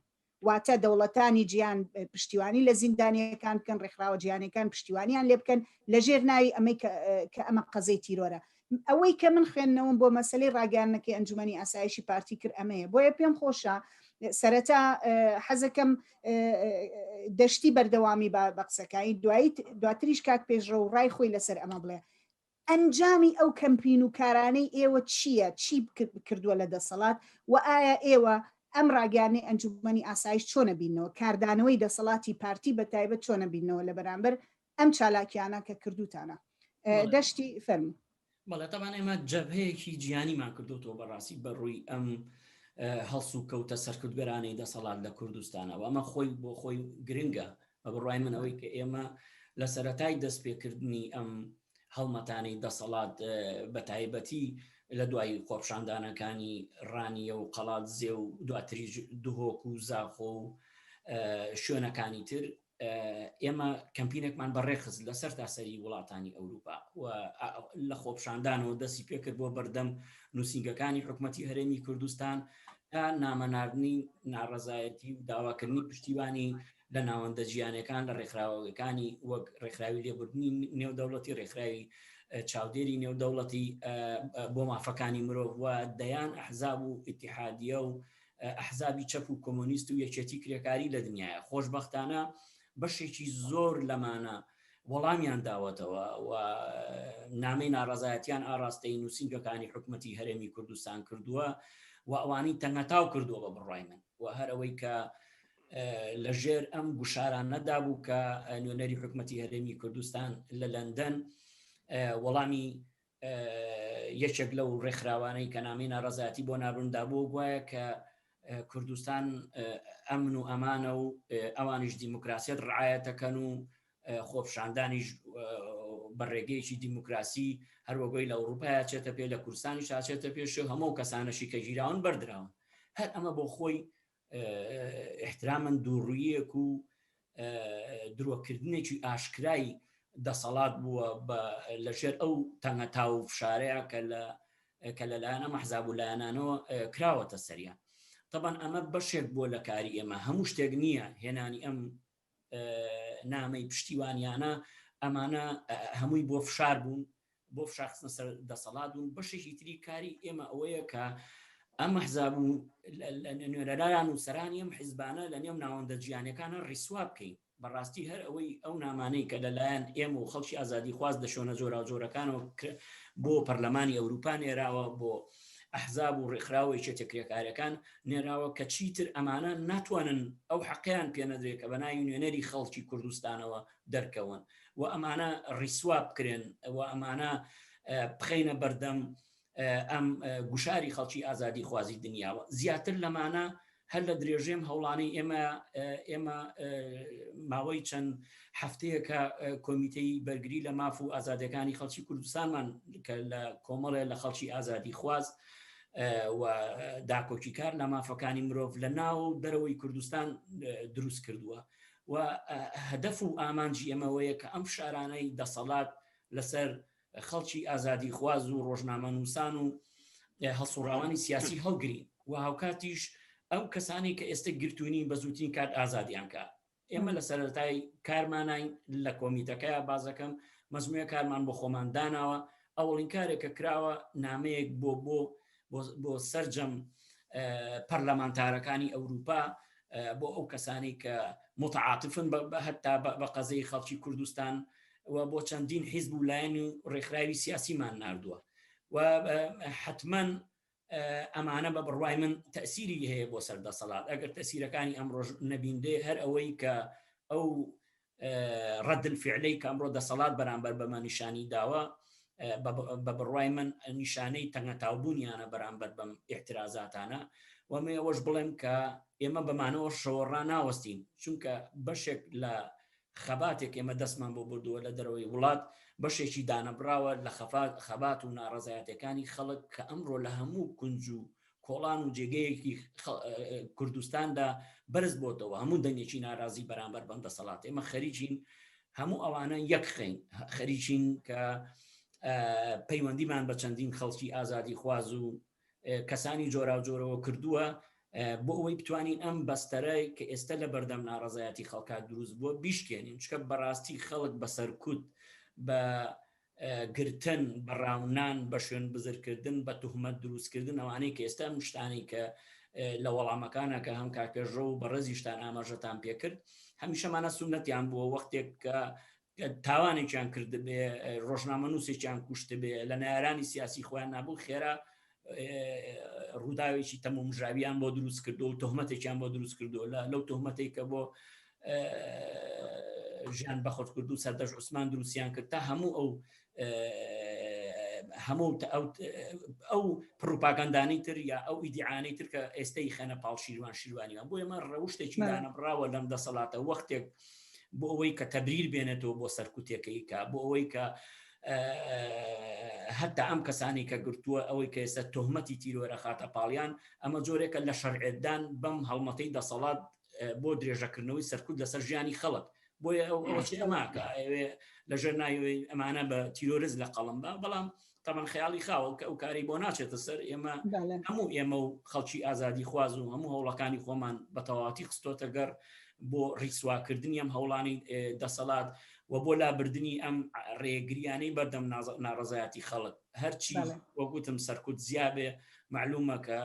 [SPEAKER 1] واتە دەوڵەتانی جیهان پشتیوانی لە زیندانیەکان بکەن، ڕێکخراوە جیهانیەکان پشتیوانیان لێ بکەن لەژێر ناوی ئەمەی کە ئەمە قەزەی تیرۆرە. ئەوەی کە من خوێندنەوەم بۆ مەسەلەی ڕاگەیاندنەکەی ئەنجومەنی ئاسایشی پارتی کرد ئەمەیە. بۆیە پێم خۆشە سەرەتا حەزەکەم دەشتی بەردەوامی بە قسەکانی دوایی دواتریش کاک پێشڕەو ڕای خۆی لەسەر ئەمە بڵێ. ئەنجامی ئەو کەمپین و کارانەی ئێوە چییە، چی کردووە لە دەسەڵات و ئایا ئێوە ئەم ڕاگەیاندنەی ئەنجومەنی ئاسایش چۆن ئەبیننەوە، کاردانەوەی دەسەڵاتی پارتی بە تایبەت چۆن ئەبیننەوە لە بەرامبەر ئەم چالاکیانە کە کردووتانە؟ دەشتی فەرموو.
[SPEAKER 3] بەڵێ تەبان ئێمە جەبهەیەکی جیهانیمان کردوتەوە بەڕاستی بە ڕووی ئەم هەڵسوکەوتە سەرکوتگەرانەی دەسەڵات لە کوردستانەوە ئەمە خۆی بۆ خۆی گرنگە بە بڕوای من ئەوەی کە ئێمە لە سەرەتای دەستپێکردنی ئەم هەڵمەتانەی دەسەڵات بە تایبەتی لە دوای خۆپشاندانەکانی ڕانیە و قەڵادزێ و دواتریش دهۆک و زاخۆ و شوێنەکانی تر ئێمە کەمپینێکمان بەڕێخست لەسەر تاسەری وڵاتانی ئەوروپا و لە خۆپشاندانەوە دەستی پێکرد بۆ بەردەم نووسینگەکانی حکوومەتی هەرێمی کوردستان تا نامەناردنی ناڕەزایەتی و داواکردنی پشتیوانی لە ناوەندە جیانەکان لە ڕێکخراوەکانی وەک ڕێکخراوی لێبوردنی نێودەوڵەتی ڕێکخراوی چاودێری نێودەوڵەتی بۆ مافەکانی مرۆڤ و دەیان ئەحزاب و ئیتیحادیە و ئەحزابی چەپ و کۆمۆنیست و یەکێتی کرێکاری لە دنیاە خۆشببختانە بەشێکی زۆر لەمانە وەڵامیان داوەتەوە و نامەی ناڕەزایەتیان ئاراستەی نووسینگەکانی حکومەتی هەرێمی کوردستان کردووە و ئەوانی تەنگەتاو کردووە بە بڕای من و هەر ئەوەی کە لە ژێر ئەم گوشارانەدا بوو کە نوێنەری حکومەتی هەرێمی کوردستان لە لەندەن وەڵامی. یەکێک لەو ڕێکخراوانەی کە نامی ناڕزایەتی بۆ نابرندا بوو گوایە کە کوردستان ئەمن و ئەمانە و ئەوانیش دیموکراسیەت ڕعاەتەکەن و خۆپشاندانیش بە ڕێگەیەکی دیموکراسی هەروەگۆی لە ئەوروپا چێتە پێ لە کوردستانی شاچێتە پێش و هەموو کەسانەشی کە گیراون بەردراون هەر ئەمە بۆ خۆی احترامن دووڕویەک و درۆکردنێکی ئاشکرای دەسەڵات بووە لەژێر ئەو تەنگەتا و فشارەیە کە لە کە لەلایەن ئەم ئەحزاب و لایەنانەوە کراوەتە سەریان تەبەن ئەمە بەشێک بووە لە کاری ئێمە هەموو شتێک نییە هێنانی ئەم نامەی پشتیوانیانە ئەمانە هەمووی بۆ فشار بوون بۆ فشارخستنە سەر دەسەڵات بوون بەشێکی تری کاری ئێمە ئەوەیە کە ئەم حزاب و نوێنەران و سەرانی ئەم حیزبانە لە نێو ناوەندە جیانەکانە ڕیسوا بکەین بەڕاستی هەر ئەوەی ئەو نامانەی کە لەلایەن ئێمە و خەڵکی ئازادیخواز لە شوێنە جۆراوجۆرەکانەوە بۆ پەرلەمانی ئەوروپا نێراوە بۆ ئەحزاب و ڕێکخراوە یەکێتیە کرێکاریەکان نێراوە کە چیتر ئەمانە ناتوانن ئەو حەقیان پێنەدرێت کە بە ناوی نوێنەری خەڵکی کوردستانەوە دەرکەون و ئەمانە ڕیسوا بکرێن و ئەمانە بخینە بەردەم ئەم گوشاری خەڵکی ئازادی خوازی دنیاوە زیاتر لەمانە هەر لە درێژەی ئەم هەوڵانەی ئێمە ئێمە ماوەی چەند هەفتەیەکە کۆمیتەی بەرگری لە ماف و ئازادەکانی خەڵکی کوردستانمان کە لە کۆمەڵێ لە خەڵکی ئازادی خواز و داکۆکیکار لە مافەکانی مرۆڤ لە ناو دەرەوەی کوردستان دروست کردووە و هەدەف و ئامانجی ئێمەوەیە کە ئەم فشارانەی دەسەڵات لەسەر خەڵکی ئازادیخواز و ڕۆژنامەنووسان و هەڵسوڕاوانی سیاسی هەڵگرین و هاوکاتیش ئەو کەسانی کە ئێستا گرتوونی بە زووترین کات ئازادیان کە ئێمە لە سەرەتای کارمانین لە کۆمیتەکەی بازەکەم مەزمویە کارمان بۆ خۆمان داناوە ئەوڵین کارێک کە کراوە نامەیەک بۆ بۆ بۆ سەرجەم پەرلەمانتارەکانی ئەوروپا بۆ ئەو کەسانی کە متعاعتفن بە هەتا بە قەزەی خەڵکی کوردستان و بۆ چەندین حیزب و لایەن و ڕێکخراوی سیاسیمان ناردووە و حتمما ئەمانە بە بڕوای من تەسیری هەیە بۆ سەر دەسەڵات ئەگەر تەسیرەکانی ئەمڕۆژ نەبیندێ هەر ئەوەی کە ئەو ڕەد الفعلەی کە ئەمڕۆ دەسەڵات بەرامبەر بەمە نیشانی داوە بە بڕوای من نیشانەی تەنگەتاوبوونیانە بەرامبەر بەم احترازاتانە و من ئەوەش بڵێم کە ئێمە بەمانەوە شەوەڕا ناوەستین چونکە بەشێک لە خەباتێک ئێمە دەستمان بۆ بردووە لە دەرەوەی وڵات بەشێکی دانەبراوە لە خەبات و ناڕەزایەتەکانی خەڵک کە ئەمڕۆ لە هەموو کونج و کۆڵان و جێگەیەکی کوردستاندا بەرز بۆتەوە هەموو دەنگێکی ناڕازی بەرامبەر بەم دەسەڵات ئێمە خەریکین هەموو ئەوانە یەک خەین خەریکین کە پەیوەندیمان بە چەندین خەڵکی ئازادی خواز و کەسانی جۆراوجۆرەوە کردووە بۆ ئەوەی بتوانین ئەم بەستەرە کە ئێستا لە بەردەم ناڕەزایەتی خەڵکات دروست بووە بیشکێنین چکە بەڕاستی خەڵک بە سەرکوت بە گرتن بە ڕاونان بە شوێن بزرکردن بە تهمەت دروستکردن ئەوانەی کە ئێستا ئەم شتانەی کە لە وەڵامەکانە کە هەم کاکێژە و بەڕێزیشتان ئاماژەتان پێکرد هەمیشەمانە سونەتیان بووە وەختێک کە تاوانێکیان کردبێ ڕۆژنامەنووسێکیان کوشتبێ لە نارانی سیاسی خۆیان نابوو خێرا ڕووداوێکی تەمومژاویان بۆ دروست کردو و تهمەتێکیان بۆ دروست کردو لە لەو تهمەتێک کە بۆ ژیان بەخۆت کرد و سەردەش عوسمان دروستیان کرد تا هەموو ئەو هەموو ئەو پروپاگەندانی تر یا ئەو ئیدیعانەی تر کە ئێستەی خەنە پاڵ شیروان شیروانیان بۆ ئێمە ڕەوشتێکی دانەبراوە لەم دەسەڵاتە وەختێک بۆ ئەوەی کە تەبریر بێنێتەوە بۆ سەرکوتێکەی کە بۆ ئەوەی کە هەتا ئەم کەسانی کە گرتووە ئەوەی کە ئێستا تۆهمەتی تیرۆرە خاتە پاڵیان ئەمە جۆرێکە لە شەرعێتدان بەم هەڵمەتەی دەسەڵات بۆ درێژەکردنەوەی سەرکوت لەسەر ژیانی خەڵک بۆیە ئەو ئەوەچی ئەماکە ئەوێ لەژێر ناوی ئەمانە بە تیرۆرز لە قەڵم بە بەڵام تەمان خەیاڵی خاوە کە ئەو کاری بۆ ناچێتە سەر ئێمە هەموو ئێمە و خەڵکی ئازادی خواز و هەموو هەوڵەکانی خۆمان بە تەواتی خستۆتە گەڕ بۆ ڕیسواکردنی ئەم هەوڵانی دەسەڵات و بۆ لابردنی ئەم ڕێگریانەی بەردەم ناڕزایەتی خەڵک هەرچی وەگوتم سەرکوت زیابێ معلومە کە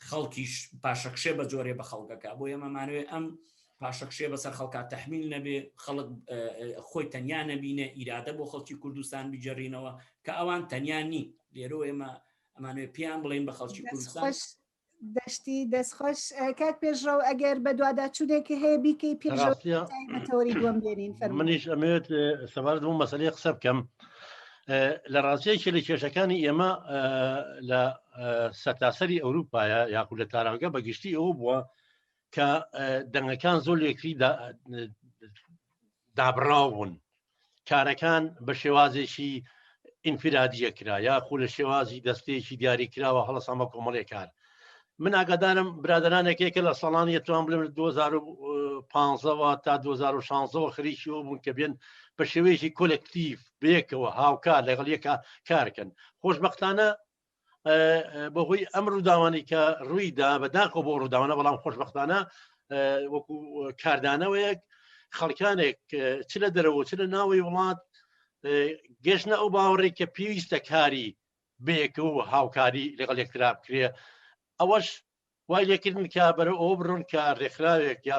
[SPEAKER 3] خەڵکیش پاشەکشێ بە جۆرێ بە خەڵکەکە بۆ ئێمەمانوێ ئەم پاشەکشێ بەسەر خەڵکا تەحمیل نەبێ خەڵک خۆی تەنیا نەبینێ ئیرادە بۆ خەڵکی کوردستان بگەڕینەوە کە ئەوان تەنیا نین لێرەوە ئێمە ئەمانوێ پێیان بڵێن بە خەڵکی کوردستان.
[SPEAKER 1] دەشتی دەستخۆش کاک پێشڕەو ئەگەر بەدواداچوونێک هەیە بیکەی پێشڕەو بە تەوەری دووەم بێنین
[SPEAKER 2] فەرموو. منیش ئەمەوێت سەبارەت بۆ مەسەلەی قسە بکەم لە ڕاستیەکی لە کێشەکانی ئێمە لە سەرتاسەری ئەوروپایە یاخود لە تاراوگە بە گشتی ئەوە بووە کە دەنگەکان زۆر لێکری دابڕاو بوون کارەکان بە شێوازێکی ئینفرادیە کرا یاخو لە شێوازی دەستەیەکی دیاری کراوە هەڵەسان بە کۆمەڵێک کار من ئاگادارم برادرانێکێکە لە ساڵانی توان بڵێم 2015ەوە تا 2016ەوە خەریکیەوە بوون کە بێن بە شێوەیەکی کۆلکتیڤ بەیەکەوە هاوکار لەگەڵ یەکە کارکەن خۆشببختانە بەهۆی ئەم ڕووداوانەی کە ڕوویدا بەداخەوە بۆ ڕووداوانە بەڵام خۆشببختانە وەکو کاردانەوەیەک خەڵکانێک چ لە دەرەوە چ لە ناوەی وڵات گەشتە ئەو باوەڕێک کە پێویستە کاری بەیەکە و هاوکاری لەگەڵ یەکترا بکرێ ئەوەش وای لێکردن کە بەرە ئەوە بڕۆن کە ڕێکخراوێک یا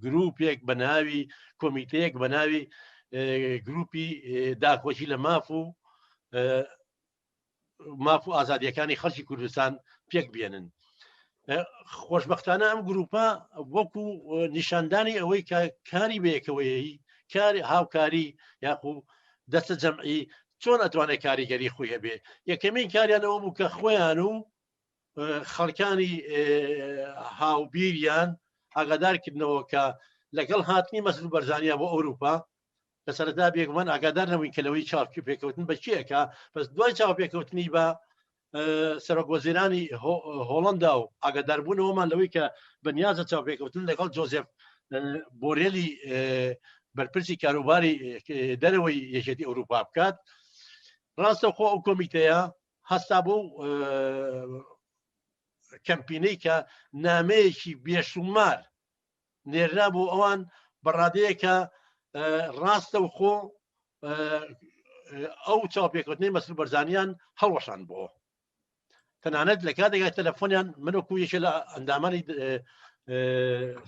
[SPEAKER 2] گروپێک بە ناوی کۆمیتەیەک بە ناوی گروپی داکۆکی لە ماف و ماف و ئازادیەکانی خەڵکی کوردستان پێک بێنن خۆشببختانە ئەم گروپە وەکو نیشاندانی ئەوەی کە کاری بەیەکەوەیە کاری هاوکاری یاخو دەستە جەمعی چۆن ئەتوانێت کاریگەری خۆی هەبێ یەکەمین کاریانەوە بوو کە خۆیان و خەڵکانی هاوبیریان ئاگادار کردنەوە کە لەگەڵ هاتنی مەسرور بەرزانیا بۆ ئەوروپا لە سەرەتا بێگومان ئاگادار نەبووین کە لەوەی چاوپێ پێکەوتن بە کێەکە بەس دوای چاوپێکەوتنی بە سەرۆک وەزیرانی هۆڵندا و ئاگاداربوونەوەمان لەوەی کە بەنیازە چاوپێکەوتن لەگەڵ جۆزێف بۆرێلی بەرپرسی کاروباری دەرەوەی یەکێتی ئەوروپا بکات ڕاستەوخۆ ئەو کۆمیتەیە هەستا بۆ کەمپینەی کە نامەیەکی بێشومار نێررا بۆ ئەوان بە ڕادەیەکە ڕاستە و خۆ ئەو چاوپێکەوتنەی مەسرور بەرزانیان هەڵوەشان بۆ تەنانەت لە کاتێکا تەلەفۆنیان منۆکو یەکێ لە ئەندامانی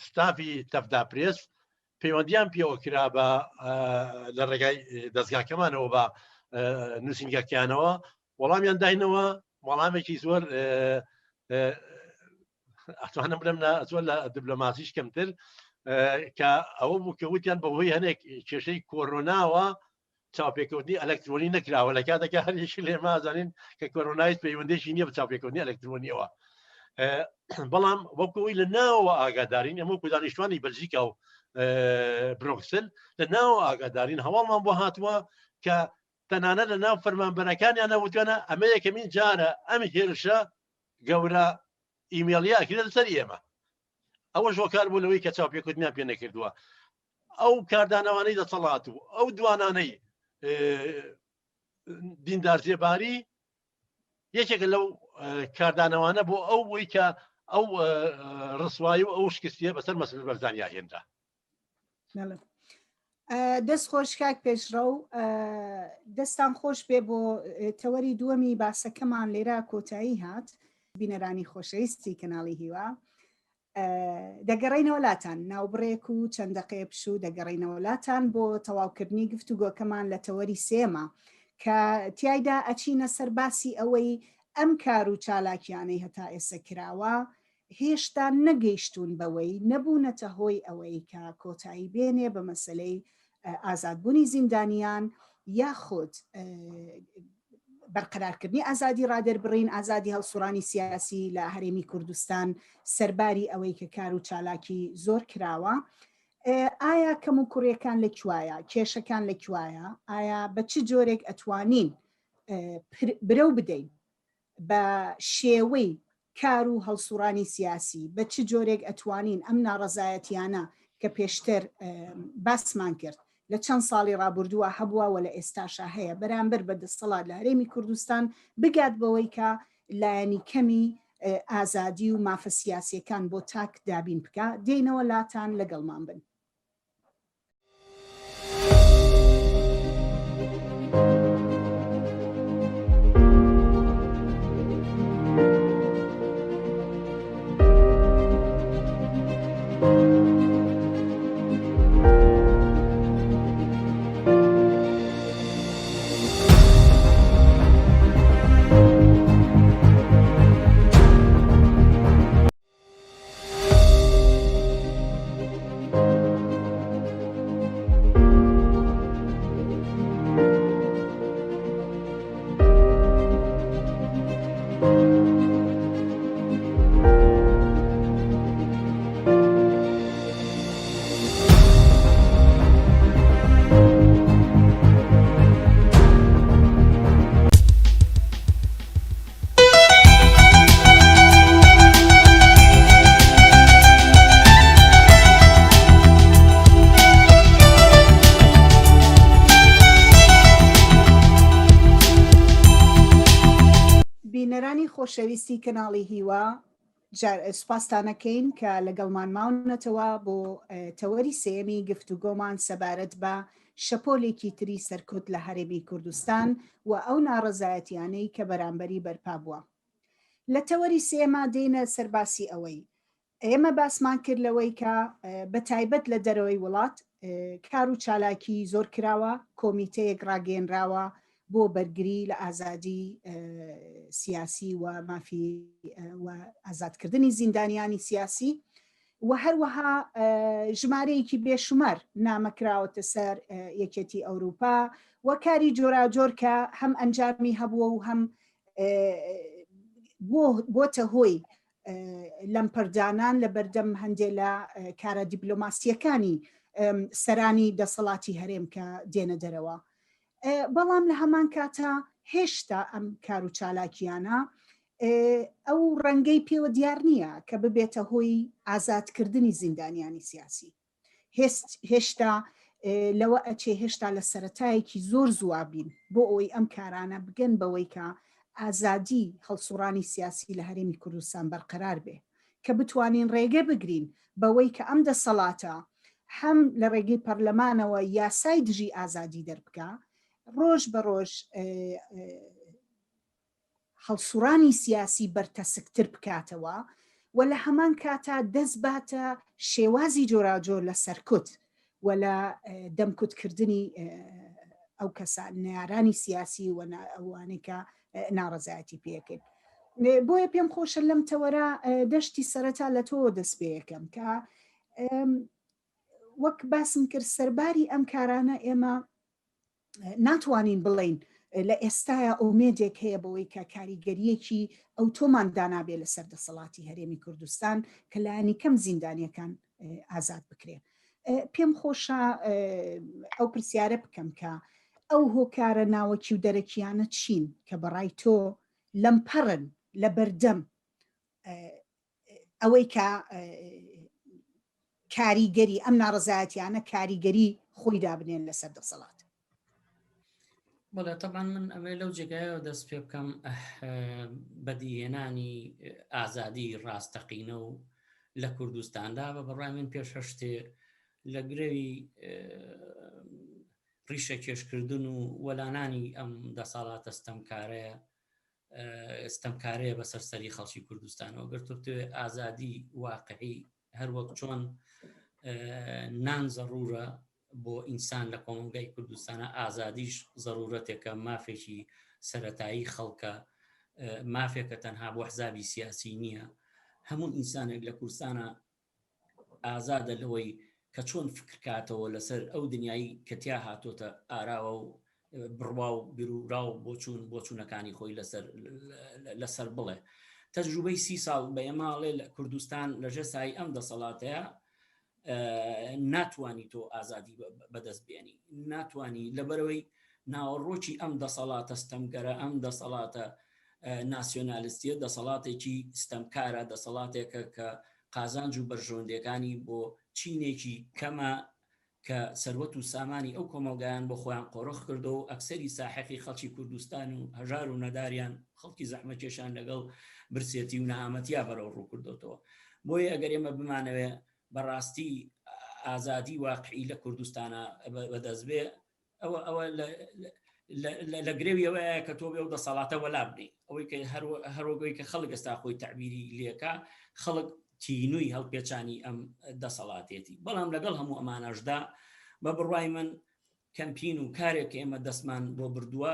[SPEAKER 2] ستافی تەفدا پرێس پەیوەندیان پێوە کرا بە لە ڕێگای دەستگاکەمانەوە بە نووسینگەکەیانەوە وەڵامیان داینەوە وەڵامێکی زۆر ئەتوانم بڵێم لە زۆر لە دیبلۆماسیش کەمتر کە ئەوە بوو کە وتیان بەهۆی هەنێک کێشەی کۆرۆناوە چاوپێکەوتنی ئەلکترۆنی نەکراوە لە کاتێکا هەر یەکێک لێمە ئەزانین کە کۆرۆنایت پەیوەندێکی نییە بە چاوپێکەوتنی ئەلکترۆنیەوە بەڵام وەکوی لە ناوەوە ئاگادارین ئەمە وەکو دانیشتوانی بەلجیکا و برۆکسل لە ناوە ئاگادارین هەواڵمان بۆ هاتووە کە تەنانەت لە ناو فەرمانبەرەکانیانە وتوانە ئەمە یەکەمین جارە ئەم هێرشە گەورە ئیمێڵیە ئەکرێت لەسەر ئێمە ئەوەش هۆکار بوو لەوەی کە چاوپێکوتنیان پێ نەکردووە ئەو کاردانەوانەی دەسەڵات و ئەو دوانانەی دیندار زێباری یەکێکە لەو کاردانەوانە بۆ ئەو بووی کە ئەو ڕسوایی و ئەو شکستیە بەسەر مەسرور بەرزانیا هێنرا.
[SPEAKER 1] دەست خۆش کاک پێشڕەو دەستان خۆش بێ بۆ تەوەری دووەمی باسەکەمان لێرە کۆتایی هات بینەرانی خۆشەویستی کەناڵی هیوا دەگەڕینەوە لاتان ناوبڕێک و چەند دەقەیە پشوو دەگەڕینەوە لاتان بۆ تەواوکردنی گفتوگۆکەمان لە تەوەری سێمە کە تایدا ئەچینە سەر باسی ئەوەی ئەم کار و چالاکیانەی هەتا ئێسە کراوە هێشتا نەگەیشتوون بەوەی نەبوونەتە هۆی ئەوەی کە کۆتایی بێنێ بە مەسەلەی ئازادبوونی زیندانیان یاخود بەرقەرارکردنی ئازادی ڕادەربڕین، ئازادی هەڵسوڕانی سیاسی لە هەرێمی کوردستان سەرباری ئەوەی کە کار و چالاکی زۆر کراوە. ئایا کەم و کوڕیەکان لە کوایە؟ کێشەکان لە کوایە؟ ئایا بە چ جۆرێک ئەتوانین برەو بدەین بە شێوەی کار و هەڵسوڕانی سیاسی، بە چ جۆرێک ئەتوانین ئەم ناڕەزایەتیانە کە پێشتر باسمان کرد لە چەند ساڵی ڕابوردووە هەبووە و لە ئێستاشا هەیە بەرامبەر بە دەسەڵات لە هەرێمی کوردستان بگات بەوەی کە لایەنی کەمی ئازادی و مافە سیاسیەکان بۆ تاک دابین بکا، دێینەوە لاتان لەگەڵمان بن. خۆشەویستی کەناڵی هیوا سوپاستانەکەین کە لەگەڵمان ماونەتەوە بۆ تەوەری سێیەمی گفتوگۆمان سەبارەت بە شەپۆلێکی تری سەرکوت لە هەرێمی کوردستان و ئەو ناڕەزایەتیانەی کە بەرامبەری بەرپا بووە. لە تەوەری سێیەما دێینە سەر باسی ئەوەی ئێمە باسمان کرد لەوەی کە بە تایبەت لە دەرەوەی وڵات کار و چالاکی زۆر کراوە، کۆمیتەیەک ڕاگەیەنراوە بۆ بەرگری لە ئازادی سیاسی و مافی و ئازادکردنی زیندانیانی سیاسی و هەروەها ژمارەیەکی بێشومار نامە کراوەتە سەر یەکێتی ئەوروپا و کاری جۆراجۆر کە هەم ئەنجامی هەبووە و هەم بۆتە هۆی لەمپەردانان لە بەردەم هەندێ لە کارە دیپلۆماسیەکانی سەرانی دەسەڵاتی هەرێم کە دێنە دەرەوە. بەڵام لە هەمان کاتا هێشتا ئەم کار و چالاکیانە ئەو ڕەنگەی پێوە دیار نییە کە ببێتە هۆی ئازادکردنی زیندانیانی سیاسی. هێشتا لەوە ئەچێ هێشتا لە سەتایەکی زۆر زووا بین بۆ ئەوەی ئەم کارانە بگەن بەوەی کە ئازادی هەڵسوڕانی سیاسی لە هەرێمی کوردستان بەرقەرار بێ کە بتوانین ڕێگە بگرین بەوەی کە ئەم دەسەڵاتە هەم لە ڕێگەی پەرلەمانەوە یاسای دژی ئازادی دەربکا ڕۆژ بە ڕۆژ هەڵسوڕانی سیاسی بەرتەسکتر بکاتەوە و لە هەمان کاتا دەست باتە شێوازی جۆراوجۆر لە سەرکوت و لە دەمکوتکردنی ئەو کەسە نەیارانی سیاسی و ئەوانەی کە ناڕەزایەتی پێکرد. بۆیە پێم خۆشە لەم تەوەرە دەشتی سەرەتا لە تۆوە دەست پێیەکەم کە وەک باسم کرد سەرباری ئەم کارانە ئێمە ناتوانین بڵین لە ئێستایا ئومێدێک هەیە بەوەی کە کاریگەریەکی ئەو تۆمان دانابێ لەسەر دەسەڵاتی هەرێمی کوردستان کە لایەنی کەم زیندانیەکان ئازاد بکرێ. پێم خۆشە ئەو پرسیارە بکەم کە ئەو هۆکارە ناوەکی و دەرەکیانە چین کە بەڕای تۆ لەمپەڕن لە بەردەم ئەوەی کە کاریگەری ئەم ناڕزایەتیانە کاریگەری خۆی دابنێن لەسەر دەسەڵات.
[SPEAKER 3] بەڵێ تەبان من ئەوێ لەو جێگایەوە دەست پێ بکەم بەدیهێنانی ئازادی ڕاستەقینە و لە کوردستاندا بە بڕای من پێش هەر شتێ لە گرەوی ڕیشە کێشکردن و وەلانانی ئەم دەسەڵاتە ستەمکارەیە ستەمکارەیە بەسەر سەری خەڵکی کوردستانەوە گەر تۆ بتەوێت ئازادی واقعی هەروەک چۆن نان زەڕورە بۆ ئینسان لە کۆمەڵگای کوردستانە ئازادیش زەرورەتێکە مافێکی سەتایی خەڵکە مافێکە تەنها بۆ حزابی سیاسی نییە هەموو ئینسانێک لە کوردستانە ئازادە لەوەی کە چۆن فکر کاتەوە لەسەر ئەو دنیای کە تیا هاتۆتە ئاراوە و بڕوا و بیرورا و بۆچوون بۆچوونەکانی خۆی لەسەر لەسەر بڵێ تەجروبەی سی ساڵ بە ئێماڵێ لە کوردستان لەژێر سای ئەم دەسەڵاتەیە ناتوانی تۆ ئازادی بەدەست بێنی ناتوانی لەبەرەوەی ناوەڕۆکی ئەم دەسەڵاتە ستەمگەرە ئەم دەسەڵاتە ناسیۆنالستیە دەسەڵاتێکی ستەمکارە دەسەڵاتێکە کە قازانج و بەرژەوەندیەکانی بۆ چینێکی کەمە کە سەروەت و سامانی ئەو کۆمەڵگایان بۆ خۆیان قۆرخ کردەوە و ئەکسەری ساحەقی خەڵکی کوردستان و هەژار و نەداریان خەڵکی زەحمەتکێشان لەگەڵ برسێتی و نەهامەتیا بەرەو ڕوو کردۆتەوە. بۆیە ئەگەر ئێمە بمانەوێ بەڕاستی ئازادی واقعی لە کوردستانە بەدەست بێ ئەوە ئەوە لە گرێوی ئەوەیە کە تۆ بێ و دەسەڵاتە وەلا بنێ ئەوەی کە هەروەگەی کە خەڵک ئێستا خۆی تعبیری لێکا خەڵک تینووی هەڵپێچانی ئەم دەسەڵاتێتی بەڵام لەگەڵ هەموو ئەمانەشدا بە بڕوای من کەمپین و کارێک کە ئێمە دەستمان بۆ بردووە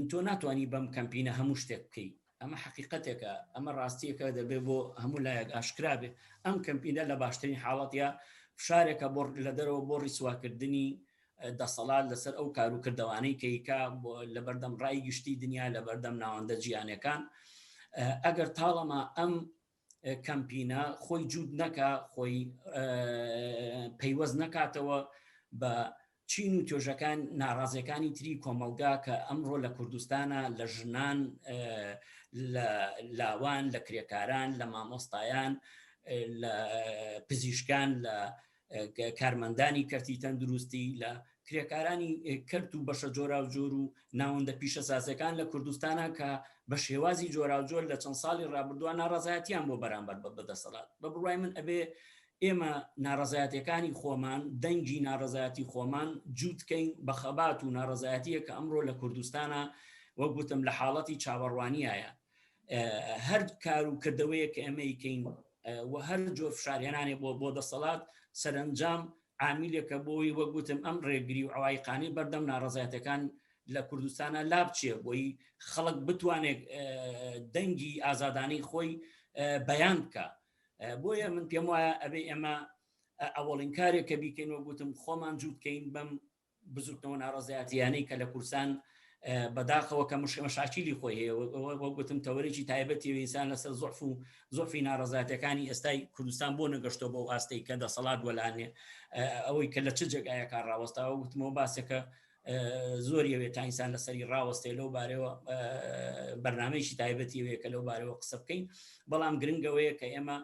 [SPEAKER 3] تۆ ناتوانانی بەم کەمپینە هەموو شتێک بکەیت ئەمە حقیقەتێکە ئەمە ڕاستیەکە دەبێ بۆ هەموو لایەک ئاشکرا بێ ئەم کەمپینە لە باشترین حاڵەتە فشارێکە بۆ لە دەرەوە بۆ ڕیسواکردنی دەسەڵات لەسەر ئەو کار و کردەوانەی کەیکا لە بەردەم ڕای گشتی دنیا لە بەردەم ناوەندە جیانەکان ئەگەر تاڵەما ئەم کەمپینە خۆی جووت نەکا خۆی پەیوەست نەکاتەوە بە چین و توێژەکان ناڕازیەکانی تری کۆمەڵگا کە ئەمڕۆ لە کوردستانە لە ژنان لە لاوان لە کرێکاران لە مامۆستایان لە پزیشکان لە. کارمەندانی کەرتی تەندروستی لە کرێکارانی کەرت و بەشە جۆراوجۆر و ناوەندە پیشەسازەکان لە کوردستانە کە بە شێوازی جۆراوجۆر لە چەند ساڵی ڕابردووە ناڕەزایەتیان بۆ بەرامبەر بە دەسەڵات بە بڕوای من ئەبێ ئێمە ناڕەزایەتیەکانی خۆمان دەنگی ناڕەزایەتی خۆمان جووتکەین بە خەبات و ناڕەزایەتیە کە ئەمڕۆ لە کوردستانە وەک گوتم لە حاڵەتی چاوەڕوانیایە هەر کار و کردەوەیە کە ئێمە یکەین و هەر جۆر فشارهێنانێ بۆ بۆ دەسەڵات سەرنجام عامیلێکە بۆی وەک گوتم ئەم ڕێگری و عوایقانی بەردەم ناڕەزایەتەکان لە کوردستانە لابچێ بۆی خەڵک بتوانێت دەنگی ئازادانەی خۆی بەیان بکە بۆیە من پێم وایە ئەبێ ئێمە ئەوەڵین کارێک کە بیکەین وە گوتم خۆمان جووتکەین بەم بزوتنەوە ناڕەزایەتیانەی کە لە کوردستان بەداخەوە کە مشکەمەشاکیلی خۆی هەیە وەک گوتم تەوەرێکی تایبەتی ئینسان لەسەر زۆف و زۆفی ناڕەزایەتەکانی ئێستای کوردستان بۆ نەگەشتۆ بەو ئاستەی کە دەسەڵات وەلانێ ئەوەی کە لە چ جێگایەکان ڕاوەستاوە گوتمەوە باسێکە زۆر یەوێ تا ئینسان لەسەری ڕاوەستێ لەو بارەوە بەرنمەیەکی تایبەتی وەیە کە لەو بارەوە قسە بکەین بەڵام گرنگەوەیە کە ئێمە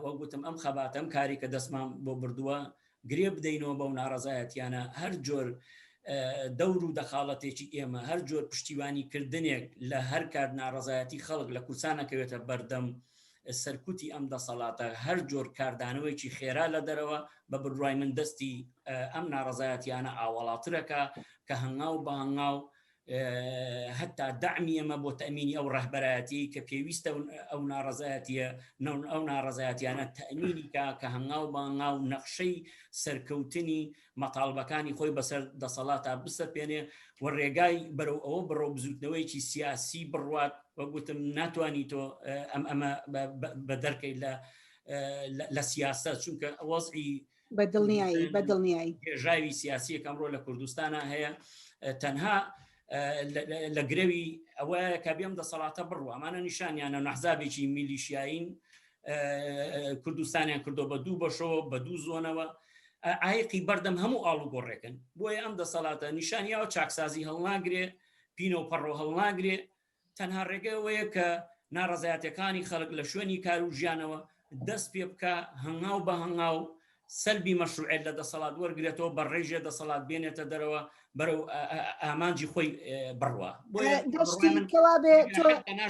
[SPEAKER 3] وەک گوتم ئەم خەباتەم کاری کە دەستمان بۆ بردووە گرێ بدەینەوە بەو ناڕەزایەتیانە هەر جۆر دەور و دەخاڵەتێکی ئێمە هەر جۆر پشتیوانی کردنێک لە هەر کات ناڕەزایەتی خەڵک لە کوردستان نەکەوێتە بەردەم سەرکوتی ئەم دەسەڵاتە هەر جۆر کاردانەوەیکی خێرا لە دەرەوە بە بڕوای من دەستی ئەم ناڕەزایەتیانە ئاوەڵاترەکە کە هەنگاو بە هەنگاو هەتا دەعمی ئەمە بۆ تەمینی ئەو ڕەهبەرایەتی کە پێویستە ئەو ناڕەزایەتیە ئەو ناڕەزایەتیانە تەمینی کا کە هەنگاو بە هەنگاو نەخشەی سەرکەوتنی مەتاڵبەکانی خۆی بەسەر دەسەڵاتا بسەپێنێ و ڕێگای بەرەو ئەوە بڕۆ بزوتنەوەیەکی سیاسی بڕوات وەک گوتم ناتوانی تۆ ئەم ئەمە بە دەرکەیت لە لە سیاسەت چونکە وەزعی
[SPEAKER 1] بە دڵنیایی بە دڵنیایی
[SPEAKER 3] گێژاوی سیاسیەک ئەمڕۆ لە کوردستانە هەیە تەنها لە گرەوی ئەوە کە بێم دەسەڵاتە بڕوە ئەمانە نیشانیانە نەحزابێکی میلیشیایین کوردستانیان کردو بە دوو بەشەوە بە دوو زۆنەوە عایقی بەردەم هەموو ئاڵوگۆڕێکن بۆیە ئەم دەسەڵاتە نیشانیاوە چاکسازی هەڵناگرێ پینە و پەڕۆ هەڵناگرێ تەنها ڕێگەی ئەوەیە کە ناڕەزایەتەکانی خەڵک لە شوێنی کار و ژیانەوە دەست پێ بکە هەنگاو بە هەنگاو سەلبی مەشروعێت لە دەسەڵات وەرگێتەوە بە ڕێژێ دەسەڵات بێنێتە دەرەوە بەرەو ئامانجی خۆی بڕوا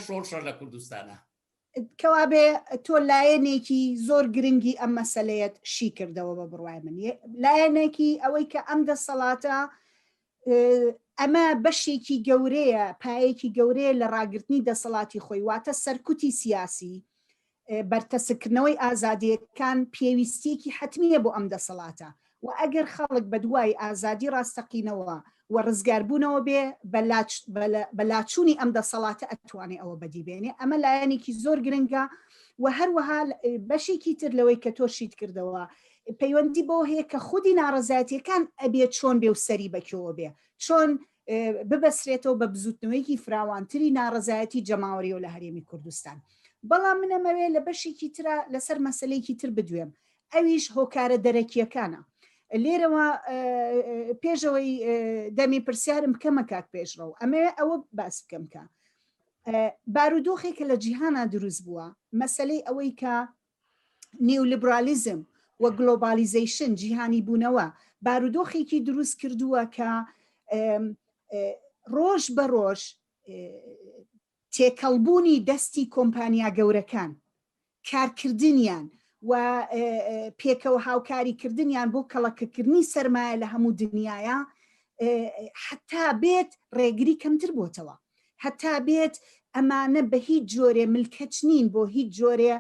[SPEAKER 3] شۆڕشە لە کوردستانە
[SPEAKER 1] کەوابێ تۆ لایەنێکی زۆر گرنگی ئەم مەسەلەیەت شی کردەوە بە بڕوای من لایەنێکی ئەوەی کە ئەم دەسەڵاتە ئەمە بەشێکی گەورەیە پایەکی گەورەیە لە ڕاگرتنی دەسەڵاتی خۆی واتە سەرکوتی سیاسی بەرتەسکردنەوەی ئازادیەکان پێویستیەکی حەتمیە بۆ ئەم دەسەڵاتە و ئەگەر خەڵک بەدوای ئازادی ڕاستەقینەوە و ڕزگاربوونەوە بێ بە لاچوونی ئەم دەسەڵاتە ئەتوانێ ئەوە بەدی بێنێ ئەمە لایەنێکی زۆر گرنگە و هەروەها بەشێکی تر لەوەی کە تۆ شیت کردەوە پەیوەندی بۆ هەیە کە خودی ناڕەزایەتیەکان ئەبێ چۆن بێ و سەری بەکێوە بێ چۆن ببەسرێتەوە بە بزوتنەوەیەکی فراوانتری ناڕەزایەتی جەماوەریەوە لە هەرێمی کوردستان بەڵام من ئەمەوێ لە بەشێکی ترا لەسەر مەسلەیەکی تر بدوێم ئەویش هۆکارە دەرەکیەکانە لێرەوە پێشەوەی دەمی پرسیارم بکەمە کاک پێشڕەو ئەمەوێ ئەوە باس بکەم کە بارودۆخێک کە لە جیهانا دروست بووە مەسلەی ئەوەی کە نیولیبرالیزم و globalization جیهانی بوونەوە بارودۆخێکی دروست کردووە کە ڕۆژ بە ڕۆژ تێکەڵبوونی دەستی کۆمپانیا گەورەکان کارکردنیان و پێکەوە هاوکاریکردنیان بۆ کەڵەکەکردنی سەرمایە لە هەموو دنیاە حتا بێت ڕێگری کەمتر بۆتەوە هەتا بێت ئەمانە بە هیچ جۆرێ ملکەچ نین بۆ هیچ جۆرێ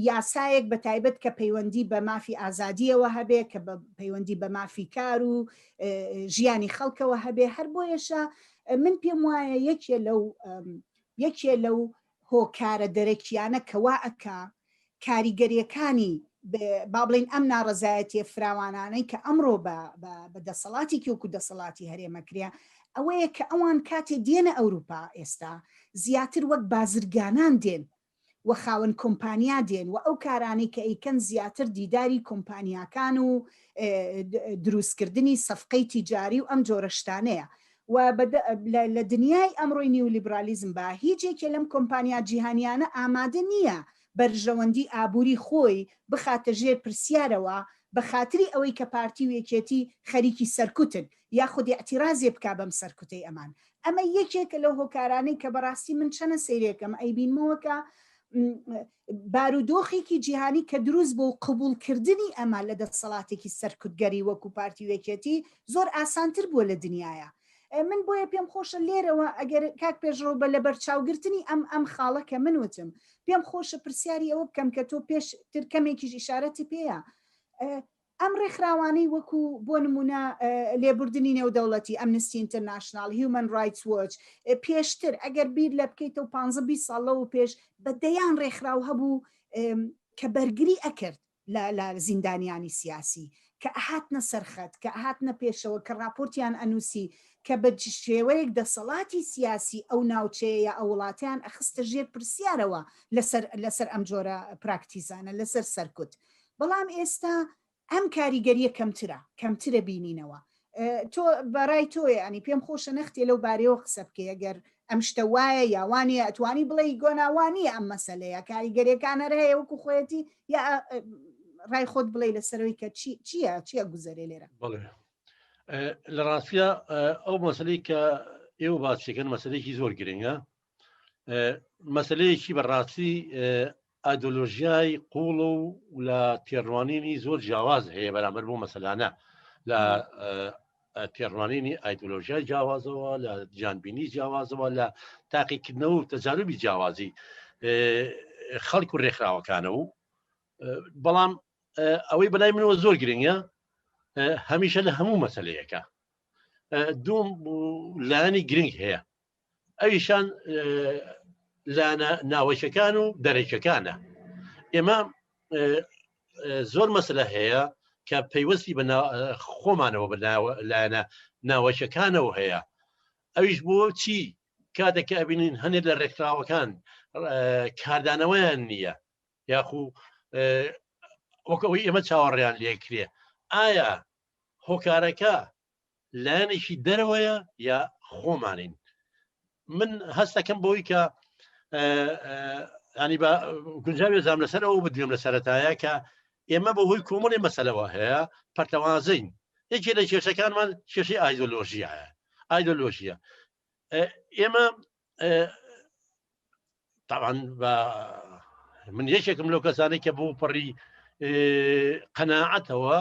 [SPEAKER 1] یاسایەک بە تایبەت کە پەیوەندی بە مافی ئازادیەوە هەبێ کە بە پەیوەندی بە مافی کار و ژیانی خەڵکەوە هەبێ هەر بۆیەشە من پێم وایە یەکێ لەو یەکێ لەو هۆکارە دەرەکیانە کە وا ئەکا کاریگەریەکانی با بڵێین ئەم ناڕەزایەتیە فراوانانەی کە ئەمڕۆ بە دەسەڵاتێکی وەکو دەسەڵاتی هەرێمە کرێ ئەوەیە کە ئەوان کاتێ دێنە ئەوروپا ئێستا زیاتر وەک بازرگانان دێن و خاوەن کۆمپانیا دێن و ئەو کارانەی کە ئەیکەن زیاتر دیداری کۆمپانیاکان و دروستکردنی سەفقەی تیجاری و ئەم جۆرە شتانەیە و لە دنیای ئەمڕۆی نیولیبرالیزم با هیچ یەکێ لەم کۆمپانیا جیهانیانە ئامادە نییە بەرژەوەندی ئابووری خۆی بخاتە ژێر پرسیارەوە. بە خاتری ئەوەی کە پارتی و یەکێتی خەریکی سەرکوتن یاخود ئیعتیرازێ بکا بەم سەرکوتەی ئەمان. ئەمە یەکێکە لەو هۆکارانەی کە بەڕاستی من چەنە سەیرێکەم ئەیبینمەوە کە بارودۆخێکی جیهانی کە دروست بۆ قبوڵکردنی ئەمە لە دەسەڵاتێکی سەرکوتگەری وەکو پارتی و یەکێتی زۆر ئاسانتر بووە لە دنیاە. من بۆیە پێم خۆشە لێرەوە ئەگەر کاک پێشڕەو بە لەبەرچاوگرتنی ئەم ئەم خاڵە کە من وتم پێم خۆشە پرسیاری ئەوە بکەم کە تۆ پێشتر کەمێکیش ئیشارەتی پێیە ئەم ڕێکخراوانەی وەکو بۆ نمونە لێبوردنی نێودەوڵەتی ئەمنستی ئینتەرناشناڵ هیومن ڕایتس وۆچ پێشتر ئەگەر بیر لە بکەیتەوە 15 20 ساڵ لەوە پێش بە دەیان ڕێکخراو هەبوو کە بەرگری ئەکرد لە لە زیندانیانی سیاسی کە ئەهاتنە سەر خەت، کە ئەهاتنە پێشەوە، کە ڕاپۆرتیان ئەنووسی، کە بە شێوەیەک دەسەڵاتی سیاسی ئەو ناوچەیە یا ئەو وڵاتەیان ئەخستە ژێر پرسیارەوە لەسەر لەسەر ئەم جۆرە پراکتیزانە، لەسەر سەرکوت. بەڵام ئێستا ئەم کاریگەرییە کەمترە، کەمترە بینینەوە. تۆ بەڕای تۆ یانی پێم خۆشە نەختێ لەو بارەیەوە قسە بکەی ئەگەر ئەم شتە وایە یا وانە ئەتوانی بڵێ گۆنا وانە ئەم مەسلەیە کاریگەریەکان هەر هەیە وەکو خۆیەتی یا ڕای خۆت بڵێ لەسەرەوەی کە چییە چییە گوزەرێ لێرە
[SPEAKER 2] بەڵێ لە ڕاستە ئەو مەسلەی کە ئێوە باسیەکەن مەسلەیەکی زۆر گرنگە مەسلەیەکی بەڕاستی ئایدۆلۆژیای قوڵ و لە تێڕوانینی زۆر جیاواز هەیە بەرامبەر بۆ مەسەلانە لە تێڕوانینی ئایدۆلۆژیای جیاوازەوە لە جانبینی جیاوازەوە لە تاقیکردنەوە و تەجاروبی جیاوازی خەڵک و ڕێکخراوەکانە و بەڵام ئەوەی بەلای منەوە زۆر گرنگە هەمیشە لە هەموو مەسلەیەەکە دوم لایەنی گرنگ هەیە ئەویشان لایەنە ناوەکیەکان و دەرەکیەکانە ئێمە زۆر مەسلە هەیە کە پەیوەستی بە خۆمانەوە بە لایەنە ناوەکیەکانەوە هەیە ئەویش بۆ چی کاتێک کە ئەبینین هەنێک لە ڕێکخراوەکان کاردانەوەیان نییە یاخو وەک ئەوەی ئێمە چاوەڕیان لێکرێ ئایا هۆکارەکە لایەنێکی دەرەوەیە یا خۆمانین من هەستەکەم بۆی کە ینی بە گونجاوێ زام لەسەر ئەو بدوێم لە سەرەتایە کە ئێمە بە هۆی کۆمەڵی مەسەلەوە هەیە پەرتەوازین یەکێ لە کێشەکانمان کێشەی ئایدۆلۆژیایە ئایدۆلۆژیە ئێمە تاوان بە من یەکێکم لەو کەسانەی کە بۆ پەڕی قەناعەتەوە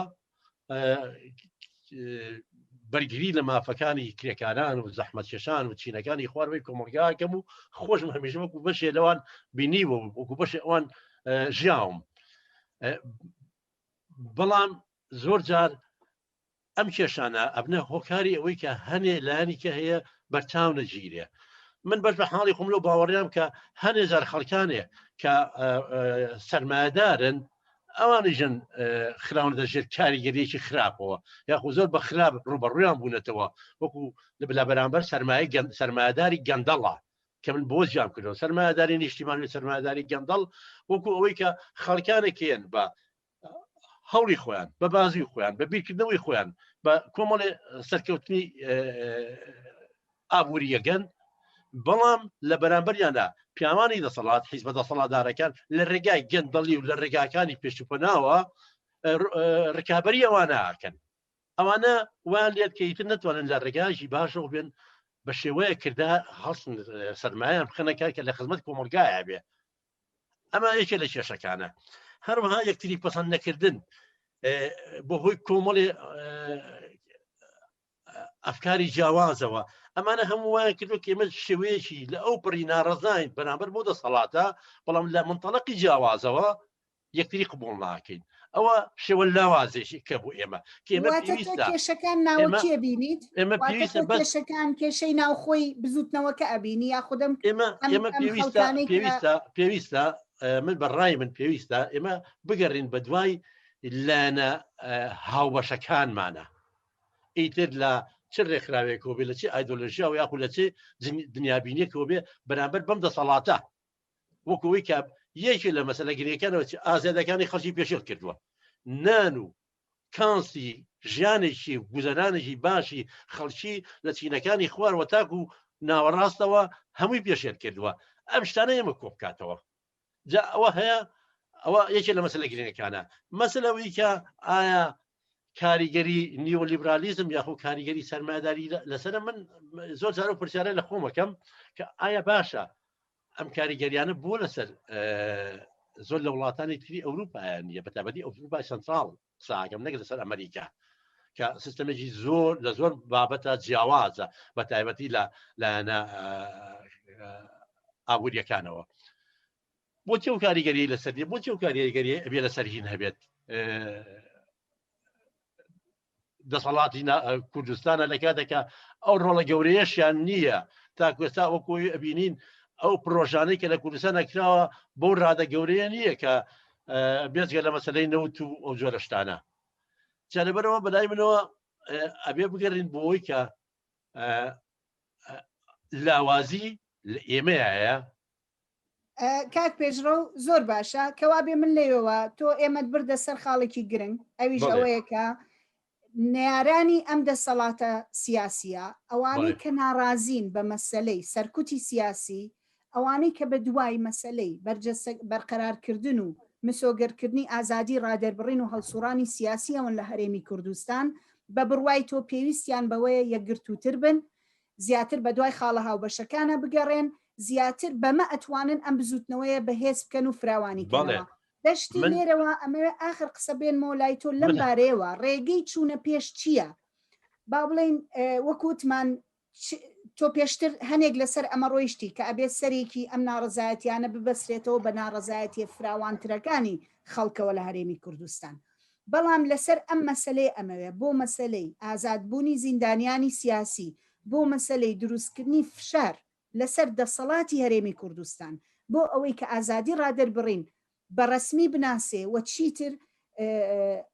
[SPEAKER 2] بەرگری لە مافەکانی کرێکاران و زەحمەتکێشان و چینەکانی خوارەوەی کۆمەڵگاکەم و خۆشم هەمیشە وەکو بەشێ لەوان بینیوە وەکو بەشێ ئەوان ژیاوم بەڵام زۆر جار ئەم کێشانە ئەبنە هۆکاری ئەوەی کە هەنێ لایەنی کە هەیە بەرچاو نەگیرێ من بەش بە حاڵی خۆم لەو باوەڕیام کە هەنێ جار خەڵکانێ کە سەرمایەدارن ئەوانیژن خراونەتە ژێر کاریگەریەکی خراپەوە یاخو زۆر بە خراپ ڕوبەڕویان بوونەتەوە وەکو لە بەرامبەر سەرمایە سەرمایەداری گەندەڵە کە من بۆ جیام کردەوە سەرمایەداری نیشتیمان و سەرمایەداری گەندەڵ وەکو ئەوەی کە خەڵکانێکیان بە هەوڵی خۆیان بە بازی خۆیان بە بیرکردنەوەی خۆیان بە کۆمەڵێ سەرکەوتنی ئابووریەگەن بەڵام لە بەرامبەریاندا پیاوانی دەسەڵات حیزبە دەسەڵاتدارەکان لە ڕێگای گەندەڵی و لە ڕێگاکانی پێشوپەناوە ڕکابی ئەوانەکەن ئەوانە وان لێت کە ئیتر نەتوانن لە ڕێگایکی باشەوە بێن بە شێوەیە کردا هەڵسن سەرمایان بخەنە کار کە لە خزمەت کۆمەلگایە بێ ئەمە یەکێ لە کێشەکانە هەروەها یەکتری پەسەند نەکردن بۆ هۆی کۆمەڵی ئەفکاری جیاوازەوە ئەمانە هەموو وایان کردو کە ئێمە شێوەیەکی لە ئەو پڕی ناڕزاین بەرامبەر بۆ دەسەڵاتە بەڵام لە منتەڵقی جیاوازەوە یەکتری قبول ناکەین ئەوە شێوە لاوازێکی کە بۆ ئێمە
[SPEAKER 1] کێشەکان ناوەکیە بینیت ئێمە کێشەکان کێشەی ناوخۆی بزوتنەوەکە ئەبینی یا خودم
[SPEAKER 2] ئێمە ئێمە پێویستە پێویستە پێویستە من بەڕای من پێویستە ئێمە بگەڕین بە دوای لایەنە هاوبەشەکانمانە ئیتر لە چ ڕێکخراوێکەوە بێ لە چ ئایدۆلۆژیا و یاخو لە چ دنیابینێکەوە بێ بەرامبەر بەم دەسەڵاتە وەکو ئەوەی کە یەکێ لە مەسەلە گرنگەکانەوە چ ئازادەکانی خەڵکی پێشێل کردووە نان و کانسی ژیانێکی گوزەرانێکی باشی خەڵکی لە چینەکانی خوارەوە تاکو ناوەڕاستەوە هەمووی پێشێل کردووە ئەم شتانە ئێمە کۆ بکاتەوە جا ئەوە هەیە. ئەوە یەکێ لە مەسەلە گرنگەکانە. مەسەلە ئەوەی کە ئایا کاریگەری نیۆلیبرالیزم یاخۆ کاریگەری سەرمایەداری لەسەر من زۆر جار و پرسیارە لە خۆمەکەم کە ئایا باشە ئەم کاریگەریانە بۆ لەسەر زۆر لە وڵاتانی تری ئەوروپایان نیە بەتابەتی ئەوروپای سنتراڵ قساکەم نەک لەسەر ئەمریکا کە سیستەمێکی زۆر لە زۆر بابەتە جیاوازە بە تایبەتی لە لایەنە ئابوووریەکانەوە بۆچی ئەو کاریگەری لەسەر نیە بۆچی ئەو کاریگەری ئەبێ لەسەر هین هەبێت دەسەڵاتی کوردستانە لە کاتێکە ئەو ڕۆڵە گەورەیەشیان نییە تاکوێستا وەکۆی ئەبینین ئەو پرۆژانەی کە لە کوردستان نەکراوە بۆ ڕادە گەورەیە نییە کە بێجگە لە مەسلەی نەوت و ئەو جۆرە شتانە جا لەبەرەوە بەلای منەوە ئەبێ بگەڕین بۆی کە لاوازی لە ئێمەیە
[SPEAKER 1] کاک پێشڕەو زۆر باشە کەوابێ من لەوێوە تۆ ئێمەت بردە سەر خاڵێکی گرنگ ئەویش ئەوەیە کە نەیارانی ئەم دەسەڵاتە سیاسیە ئەوانەی کە ناڕازین بە مەسەلەی سەرکوتی سیاسی ئەوانەی کە بە دوای مەسەلەی بەرجەستە بەرقەرارکردن و مسۆگەرکردنی ئازادی ڕادەربڕین و هەڵسوڕانی سیاسیەوەن لە هەرێمی کوردستان بە بڕوای تۆ پێویستیان بەوەیە یەکگرتووتر بن زیاتر بەدوای خاڵە هاوبەشەکانە بگەڕێن، زیاتر بەمە ئەتوانن ئەم بزوتنەوەیە بەهێز بکەن و فراوانی کەنەوە. دەشتی لێرەوە ئەمەوێ ئاخر قسە بێنمەوە لای تۆ لەم بارەیەوە ڕێگەی چوونە پێش چییە؟ با بڵێین وەکو وتمان تۆ پێشتر هەنێک لەسەر ئەمە ڕۆیشتی کە ئەبێت سەرێکی ئەم ناڕەزایەتیانە ببەسرێتەوە بە ناڕەزایەتیە فراوانترەکانی خەڵکەوە لە هەرێمی کوردستان. بەڵام لەسەر ئەم مەسەلەیە ئەمەوێ بۆ مەسەلەی ئازادبوونی زیندانیانی سیاسی، بۆ مەسەلەی دروستکردنی فشار لەسەر دەسەڵاتی هەرێمی کوردستان بۆ ئەوەی کە ئازادی ڕادەربڕین بە ڕەسمی بناسێ و چیتر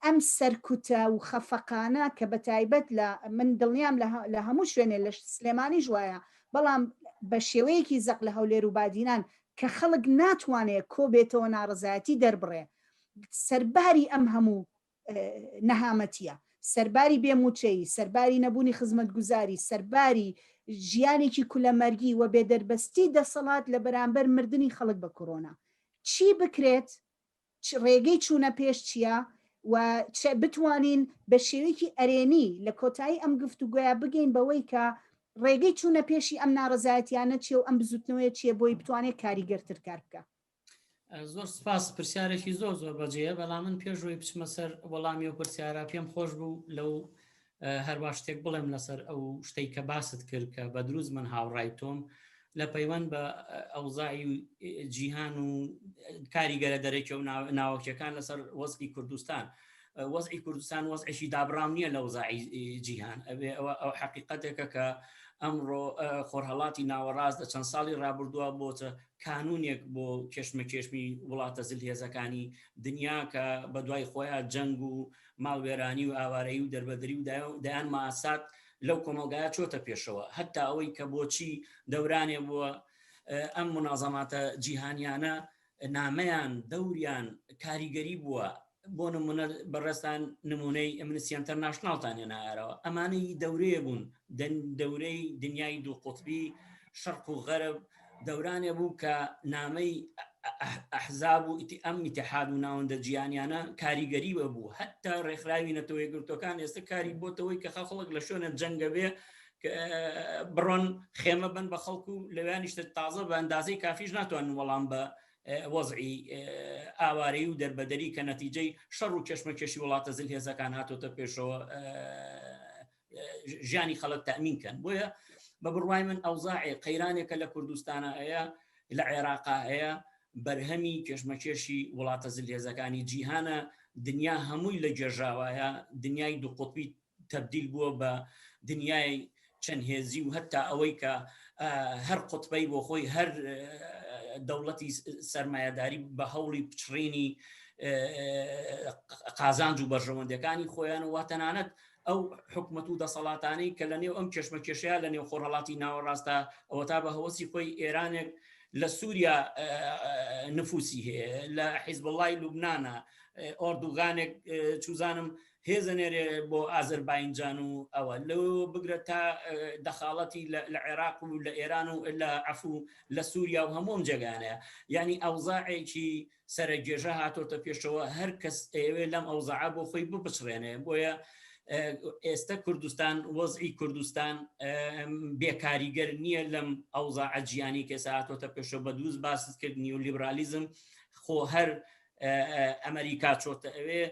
[SPEAKER 1] ئەم سەرکوتە و خەفەقانە کە بە تایبەت لە من دڵنیام لە هەموو شوێنێ لە سلێمانیش وایە بەڵام بە شێوەیەکی زەق لە هەولێر و بادینان کە خەڵک ناتوانێ کۆبێتەوە ناڕەزایەتی دەربڕێ سەرباری ئەم هەموو نەهامەتیە، سەرباری بێ مووچەیی، سەرباری نەبوونی خزمەتگوزاری، سەرباری ژیانێکی کولەمەرگی و بێدەربەستی دەسەڵات لە بەرامبەر مردنی خەڵک بە کۆرۆنا. چی بکرێت، ڕێگەی چوونە پێش چییە و بتوانین بە شێوەیەکی ئەرێنی لە کۆتایی ئەم گفتوگۆیە بگەین بەوەی کە ڕێگەی چوونە پێشی ئەم ناڕەزایەتیانە چیە و ئەم بزوتنەوەیە چیە بۆی بتوانێت کاریگەرتر کار بکا.
[SPEAKER 4] زۆر سپاس پرسیارێکی زۆر زۆر بەجێیە بەڵام من پێشەوەی بچمە سەر وەڵامی و پرسیارە پێم خۆش بوو لەو هەروە شتێک بڵێم لەسەر ئەو شتەی کە باست کرد کە بە دروست من هاوڕای تۆم لە پەیوەند بە ئەوزای جیهان و کاریگەرە دەرەکی و ناوەکیەکان لەسەر وەزعی کوردستان وەزعی کوردستان وەزعێکی دابراو نییە لە وەزعی جیهان ئەوێ ئەوە ئەو حقیقەتێکە کە ئەمڕۆ خۆرهڵاتی ناوەڕاست لە چەند ساڵی ڕابردووە بۆتە کانونێک بۆ کێشمەکێشمی وڵاتە زلهێزەکانی دنیا کە بە دوای خۆیان جەنگ و ماڵوێرانی و ئاوارەیی و دەربەدەری و دایان ماسات لەو کۆمەلگایە چۆتە پێشەوە هەتا ئەوەی کە بۆچی دەورانێ بووە ئەم منازەماتە جیهانیانە نامەیان دەوریان کاریگەری بووە بۆ نمونە بەڕێزتان نمونەی ئەمنستی ئەنتەرناشناڵتان هێنایەرەوە ئەمانەی دەورەیە بوون دەورەی دنیای دوو قوتبی شەرق و غەرب دەورانێ بوو کە نامەی ئەحزاب و ئەم ئیتحاد و ناوەندە جیانیانە کاریگەری وە بوو هەتا ڕێکخراوی نەتەوە یەکگرتوەکان ئێستا کاری بۆتەوەی کە خەڵک لە شوێنە جەنگە بێ بڕۆن خێمە بن بە خەڵک و لەویانیشتە تازە بە ئەندازەی کافیش ناتوانن وەڵام بە وەزعی ئاوارەیی و دەربەدەری کە نەتیجەی شەڕ و کێشمەکێشی وڵاتە زلهێزەکان هاتۆتە پێشەوە ژیانی خەڵک تەمین کەن بۆیە بە بڕوای من ئەوزاعێ قەیرانێکە لە کوردستانە هەیە لە عێراقا هەیە بەرهەمی کێشمەکێشی وڵاتە زلهێزەکانی جیهانە دنیا هەمووی لە گێژاوایە دنیای دوو قوتبی تەبدیل بووە بە دنیای چەند هێزی و هەتا ئەوەی کە هەر قوتبەی بۆ خۆی هەر دەوڵەتی سەرمایەداری بە هەوڵی پچڕینی قازانج و بەرژەوەندەکانی خۆیان و تەنانەت ئەو حکومەت و دەسەڵاتانەی کە لە نێو ئەم کێشمە کێشەیە لە نێو خۆڕهڵاتی ناوەڕاستە ئەوە تا بە هەوەسی خۆی ئێرانێک لە سووریا نفوسی هەیە لە حیزبڵای لوبناە ئۆردوغانێک چوزانم.
[SPEAKER 3] هێزە نێرێ بۆ ئازەرباینجان و ئەوە لەوەوە بگرە تا دەخاڵەتی لە عێراق و لە ئێران و لە عەفو لە سووریا و هەموو ئەم جێگانەیە یعنی ئەوزاعێکی سەرەگێژە هاتۆتە پێشەوە هەر کەس ئەیەوێ لەم ئەوزاعە بۆ خۆی بپچڕێنێ بۆیە ئێستا کوردستان وەزعی کوردستان بێکاریگەر نییە لەم ئەوزاعە جیانی کەسا هاتۆتە پێشەوە بە دروست باست کرد نیولیبرالیزم خۆ هەر ئەمریکا چۆتە ئەوێ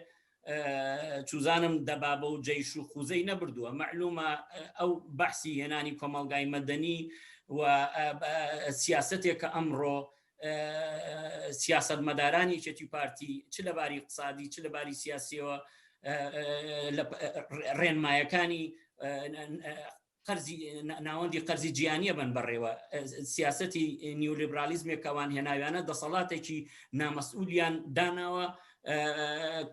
[SPEAKER 3] چوزانم دەبابە و جەیش و خوزەی نەبردووە مەعلومە ئەو بەحسی هێنانی کۆمەڵگای مەدەنی و سیاستێک کە ئەمڕۆ سیاستمەدارانی یەکێتی پارتی چ لە باری اقتصادی چ لە باری سیاسیەوە ڕێنمایەکانی قەرزی ناوەندی قەرزی جیانیە بن بەڕێوە سیاستی نیولیبرالیزمێک کەوان هێناویانە دەسەڵاتێکی نامەسئولیان داناوە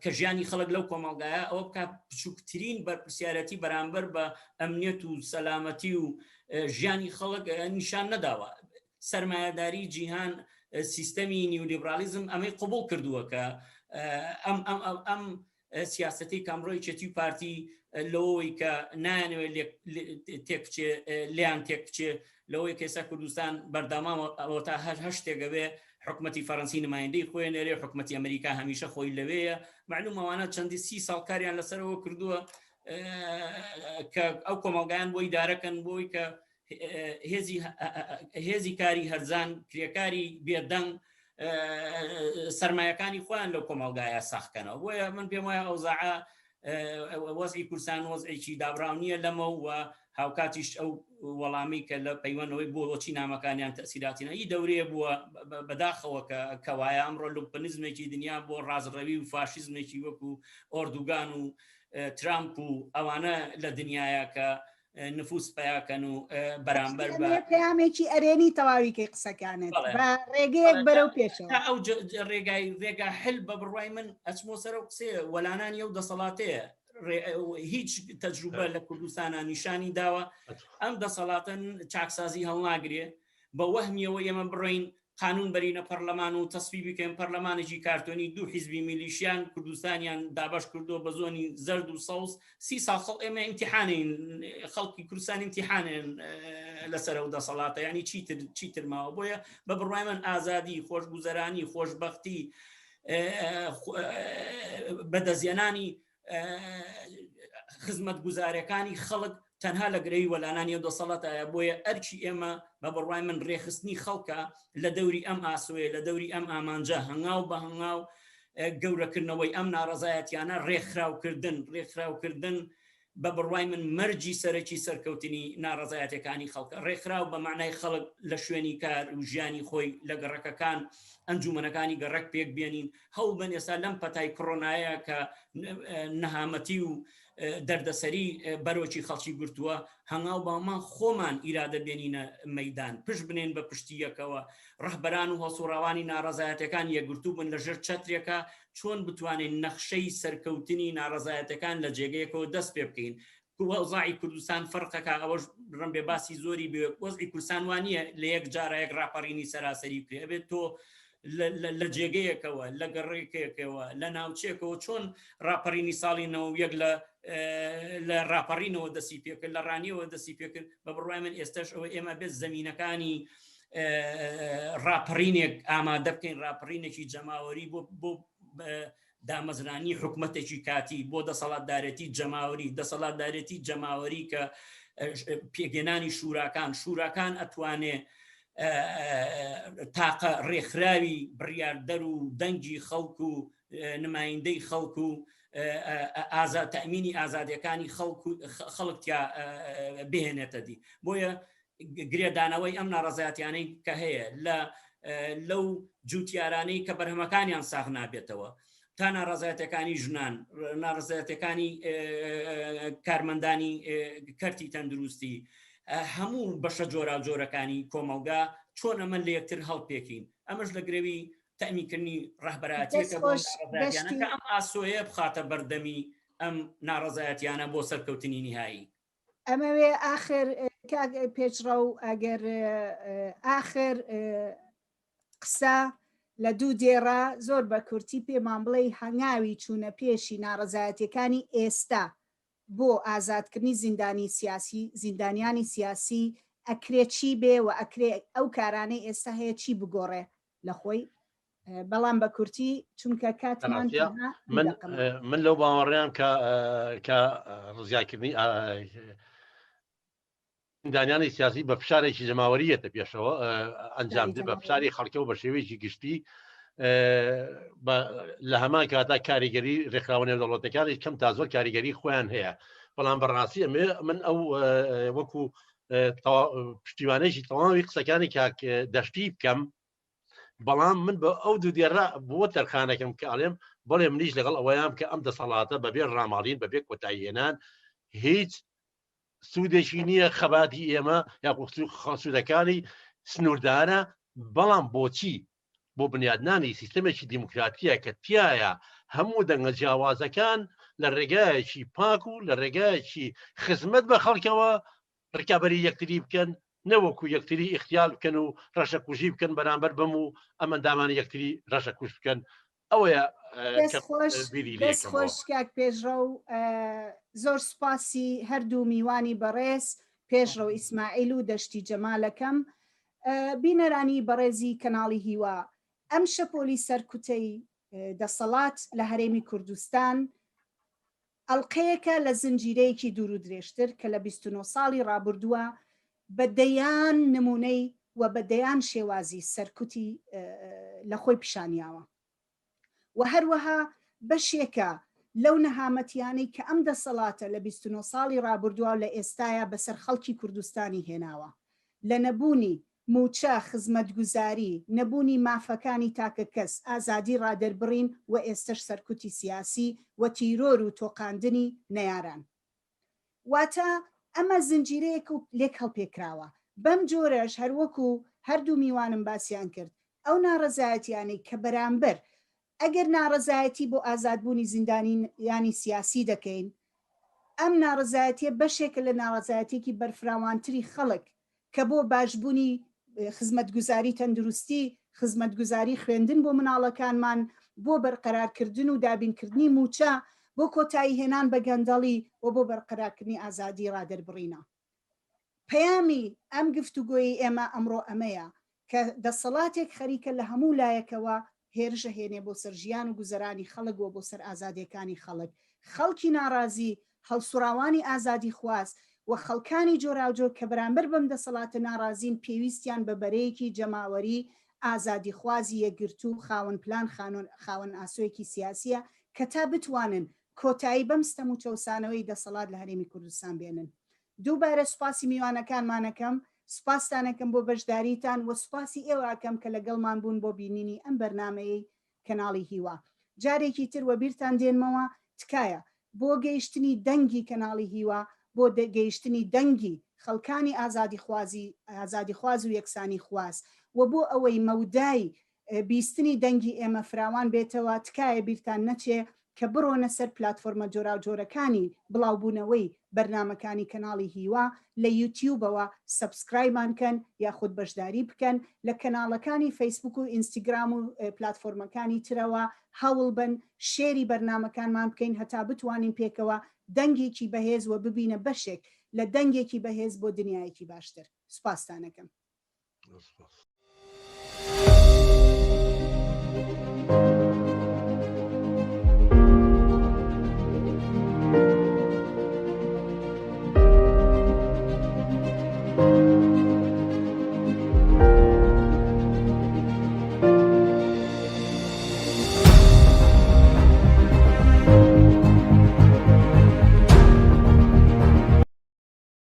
[SPEAKER 3] کە ژیانی خەڵک لەو کۆمەڵگایە ئەوە بک بچووکترین بەرپرسیارەتی بەرامبەر بە ئەمنیەت و سەلامەتی و ژیانی خەڵک نیشان نەداوە سەرمایەداری جیهان سیستەمی نیولیبرالیزم ئەمەی قوبول کردووە کە ئەم ئەم ئەم سیاسەتی کامڕۆ یەکێتی و پارتی لەوەی کە نایانەوێت تێک بچێ لیان تێک بچێ لەوەی کە ئێستا کوردستان بەردەمام ئەوە تا هەر هەر شتێک ئەوێ حکومەتی فەرەنسی نمایندەی خۆی نێرێ حکومەتی ئەمریکا هەمیشە خۆی لەوەیە معلوم ئەوانە چەندی سی ساڵ کاریان لەسەرەوە کردووە کە ئەو کۆمەڵگایان بۆی دارەکەن بۆی کە هێزی هێزی کاری هەرزان کرێکاری بێدەنگ سرمایەکانی خۆیان لەو کۆمەڵگایە ساخکەنەوە بۆیە من پێم وایە ئەوزاعە وەزعی کورسان وەزعێکی دابراو نییە لەمە و هاوکاتیش ئەو وەڵامی کە لە پەیوەندەوەی بۆ بۆچی نامەکانیان تەسیراتینە ئی دەورەیە بووە بەداخەوە کە کەوایە ئەمڕۆ لومپنزمێکی دنیا بۆ ڕازڕەوی و فاشیزمێکی وەکو ئۆردوگان و ترامپ و ئەوانە لە دنیاە کە نفوس پیاکەن و بەرامبەر بە
[SPEAKER 1] پەیامێکی ئەرێنی تەواوی کەی قسەکانت بە ڕێگەیەک بەرەو پێشەوە
[SPEAKER 3] ئەو ڕێگای ڕێگا حل بە بڕوای من ئەچمۆ سەر و قسەیە وەلانانی ئەو دەسەڵاتەیە هیچ تەجروبە لە کوردستانە نیشانی داوە ئەم دەسەڵاتە چاکسازی هەڵناگرێ بە وەهمیەوە ئێمە بڕۆین قانون بەرینە پەرلەمان و تەسویبی بکەن پەرلەمانێکی کارتۆنی دوو حیزبی میلیشیان کوردستانیان دابەش کردووە بە زۆنی زەرد و سەوز سی ساڵ خەڵ ئێمە ئیمتیحانین خەڵکی کوردستان ئیمتیحانێن لەسەر ئەو دەسەڵاتە ینی چیتر چیتر ماوە بۆیە بە بڕوای من ئازادی خۆشگوزەرانی خۆشببختی بەدەستێنانی خزمەتگوزارەکانی خەڵک تەنها لە گرەوی وەلانانی ئەو دەسەڵاتایە بۆیە ئەرکی ئێمە بە بڕوای من ڕێخستنی خەڵکە لە دەوری ئەم ئاسۆیە لە دەوری ئەم ئامانجە هەنگاو بە هەنگاو گەورەکردنەوەی ئەم ناڕەزایەتیانە ڕێکخراوکردن ڕێکخراوکردن بە بڕوای من مەرجی سەرەکی سەرکەوتنی ناڕەزایەتەکانی خەڵکە ڕێکخراو بە معنای خەڵک لە شوێنی کار و ژیانی خۆی لە گەڕەکەکان ئەنجومەنەکانی گەڕەک پێک بێنین هەوڵ بن ئێستا لەم پەتای کۆرۆنایە کە نەهامەتی و دەردەسەری بەرۆکی خەڵکی گرتووە هەنگاو بامان خۆمان ئیرادە بێنینە مەدان پشت بنێن بە پشتی یەکەوە ڕەهبەران و هەڵسوڕاوانی ناڕەزایەتەکان یەکگرتوو بن لە ژێر چەترێکە چۆن بتوانین نەخشەی سەرکەوتنی ناڕەزایەتەکان لە جێگەیەکەوە دەست پێ بکەین وەزعی کوردستان فەرقەکە ئەوەش ڕم بێ باسی زۆری بێ وەزعی کوردستان وانە لە یەک جارە یەک ڕاپەڕینی سەراسەری بکرێ ئەبێت تۆ لە جێگەیەکەوە لە گەڕێکێکەوە لە ناوچێکەوە چۆن ڕاپەڕینی ساڵی 91 لە لە ڕاپەڕینەوە دەسی پێکرد لە ڕانیەوە دەسی پێکرد بە بڕوای من ئێستش ئەوە ئێمە بێت زمینەکانی ڕاپەڕینێک ئامادە بکەین ڕاپەڕینێکی جەماوەری بۆ بۆ دامەزرانی حکومەتێکی کاتی بۆ دەسەڵاتدارێتی جەماوەری دەسەڵاتدارێتی جەماوەری کە پێگەنانی شوراکان شوراکان ئەتوانێ تاقە ڕێکخراوی بڕیاردەر و دەنگی خەڵک و نمایندەی خەڵک و ئازاد تەمینی ئازادیەکانی خەڵک تیا بهێنێتە دی بۆیە گرێدانەوەی ئەم ناڕەزایەتیانەی کە هەیە لە لەو جوتیارانەی کە بەرهەمەکانیان ساغ نابێتەوە تا ناڕەزایەتەکانی ژنان ناڕەزایەتەکانی کارمەندانی کەرتی تەندروستی هەموو بەشە جۆراوجۆرەکانی کۆمەڵگا چۆن ئەمە لە یەکتر هەڵپێکین ئەمەش لە گرەوی تەمیکردنی ڕەهبەراتیەکە بۆ کە ئەم ئاسۆیە بخاتە بەردەمی ئەم ناڕەزایەتیانە بۆ سەرکەوتنی نیهایی
[SPEAKER 1] ئەمەوێ ئاخر کاک پێشڕەو ئەگەر ئاخر قسە لە دوو دێڕا زۆر بە کورتی پێمان بڵێی هەنگاوی چوونە پێشی ناڕەزایەتیەکانی ئێستا بۆ ئازادکردنی زیندانی سیاسی زیندانیانی سیاسی ئەکرێ چی بێ و ئەکرێ ئەو کارانەی ئێستا هەیە چی بگۆڕێ لە خۆی بەڵام بە کورتی چونکە کاتمان
[SPEAKER 2] من من لەو باوەڕیان کە کە ڕزگارکردنی زیندانیانی سیاسی بە فشارێکی جەماوەریەتە پێشەوە ئەنجام بە فشاری خەڵکەوە بە شێوەیەکی گشتی لە هەمان کاتا کاریگەری ڕێکخراوە نێودەوڵەتەکانی کەم تا زۆر کاریگەری خۆیان هەیە بەڵام بەڕاستی ئەمێ من ئەو وەکو پشتیوانێکی تەواوی قسەکانی کاک دەشتی بکەم بەڵام من بە ئەو دوو دێڕە بۆ تەرخانەکەم کە ئەڵێم بەڵێ منیش لەگەڵ ئەوەیان کە ئەم دەسەڵاتە بەبێ ڕاماڵین بەبێ کۆتاییهێنان هیچ سوودێکی نییە خەباتی ئێمە یاخود سوودەکانی سنووردارە بەڵام بۆچی بۆ بنیادنانی سیستەمێکی دیموکراتیە کە تایە هەموو دەنگە جیاوازەکان لە ڕێگایەکی پاک و لە ڕێگایەکی خزمەت بە خەڵکەوە ڕکابی یەکتری بکەن نەوەکو یەکتری اختیال بکەن و ڕەشەکوژی بکەن بەرامبەر بەم و ئەمەندامانی یەکتری ڕەشەکوش بکەن ئەوەیە
[SPEAKER 1] دەست خۆش کاک پێشڕەو زۆر سوپاسی هەردوو میوانی بەڕێز پێشڕەو ئیسماعیل و دەشتی جەمالەکەم بینەرانی بەڕێزی کەناڵی هیوا ئەم شەپۆلی سەرکوتەی دەسەڵات لە هەرێمی کوردستان ئەڵقەیەکە لە زنجیرەیەکی دوور و درێژتر کە لە 29 ساڵی ڕابردووە بە دەیان نمونەی و بە دەیان شێوازی سەرکوتی لە خۆی پیشانیاوە و هەروەها بەشێکە لەو نەهامەتیانەی کە ئەم دەسەڵاتە لە 29 ساڵی ڕابردووە لە ئێستایا بەسەر خەڵکی کوردستانی هێناوە لە نەبوونی مووچە، خزمەتگوزاری، نەبوونی مافەکانی تاکەکەس، ئازادی ڕادەربڕین و ئێستەش سەرکوتی سیاسی و تیرۆر و تۆقاندنی نەیاران. واتە ئەمە زنجیرەیەک و لێک هەڵپێکراوە. بەم جۆرەش هەروەکو هەردوو میوانم باسیان کرد، ئەو ناڕەزایەتیانەی کە بەرامبەر ئەگەر ناڕەزایەتی بۆ ئازادبوونی زیندانیانی سیاسی دەکەین، ئەم ناڕەزایەتیە بەشێکە لە ناڕەزایەتیەکی بەرفراوانتری خەڵک کە بۆ باشبوونی خزمەتگوزاری تەندروستی، خزمەتگوزاری خوێندن بۆ مناڵەکانمان، بۆ بەرقەرارکردن و دابینکردنی مووچە، بۆ کۆتاییهێنان بە گەندەڵی و بۆ بەرقەرارکردنی ئازادی ڕادەربڕینە. پەیامی ئەم گفتوگۆیەی ئێمە ئەمڕۆ ئەمەیە کە دەسەڵاتێک خەریکە لە هەموو لایەکەوە هێرش ئەهێنێ بۆ سەر ژیان و گوزەرانی خەڵک و بۆ سەر ئازادیەکانی خەڵک، خەڵکی ناڕازی، هەڵسوڕاوانی ئازادیخواز و خەڵکانی جۆراوجۆر کە بەرامبەر بەم دەسەڵاتە ناڕازین پێویستیان بە بەرەیەکی جەماوەری ئازادیخوازی یەکگرتوو خاوەن پلان خاوەن ئاسۆیەکی سیاسیە کە تا بتوانن کۆتایی بەم ستەم و چەوسانەوەی دەسەڵات لە هەرێمی کوردستان بێنن. دووبارە سوپاسی میوانەکانمان ئەکەم، سوپاستان ئەکەم بۆ بەشداریتان و سوپاسی ئێوە ئەکەم کە لەگەڵمان بوون بۆ بینینی ئەم بەرنامەیەی کەناڵی هیوا. جارێکی تر وەبیرتان دێنمەوە تکایە بۆ گەیشتنی دەنگی کەناڵی هیوا، بۆ گەیشتنی دەنگی خەڵکانی ئازادیخوازی ئازادیخواز و یەکسانیخواز و بۆ ئەوەی مەودای بیستنی دەنگی ئێمە فراوان بێتەوە، تکایە بیرتان نەچێ کە بڕۆنە سەر پلاتفۆرمە جۆراوجۆرەکانی بڵاوبوونەوەی بەرنامەکانی کەناڵی هیوا لە یوتیوبەوە subscribe مان کەن یاخود بەشداری بکەن لە کەناڵەکانی فەیسبوک و ئینستیگرام و پلاتفۆرمەکانی ترەوە هەوڵبەن share ی بەرنامەکانمان بکەین هەتا بتوانین پێکەوە دەنگێکی بەهێز و ببینە بەشێک لە دەنگێکی بەهێز بۆ دنیایەکی باشتر. سوپاستانەکەم.
[SPEAKER 2] سپاس.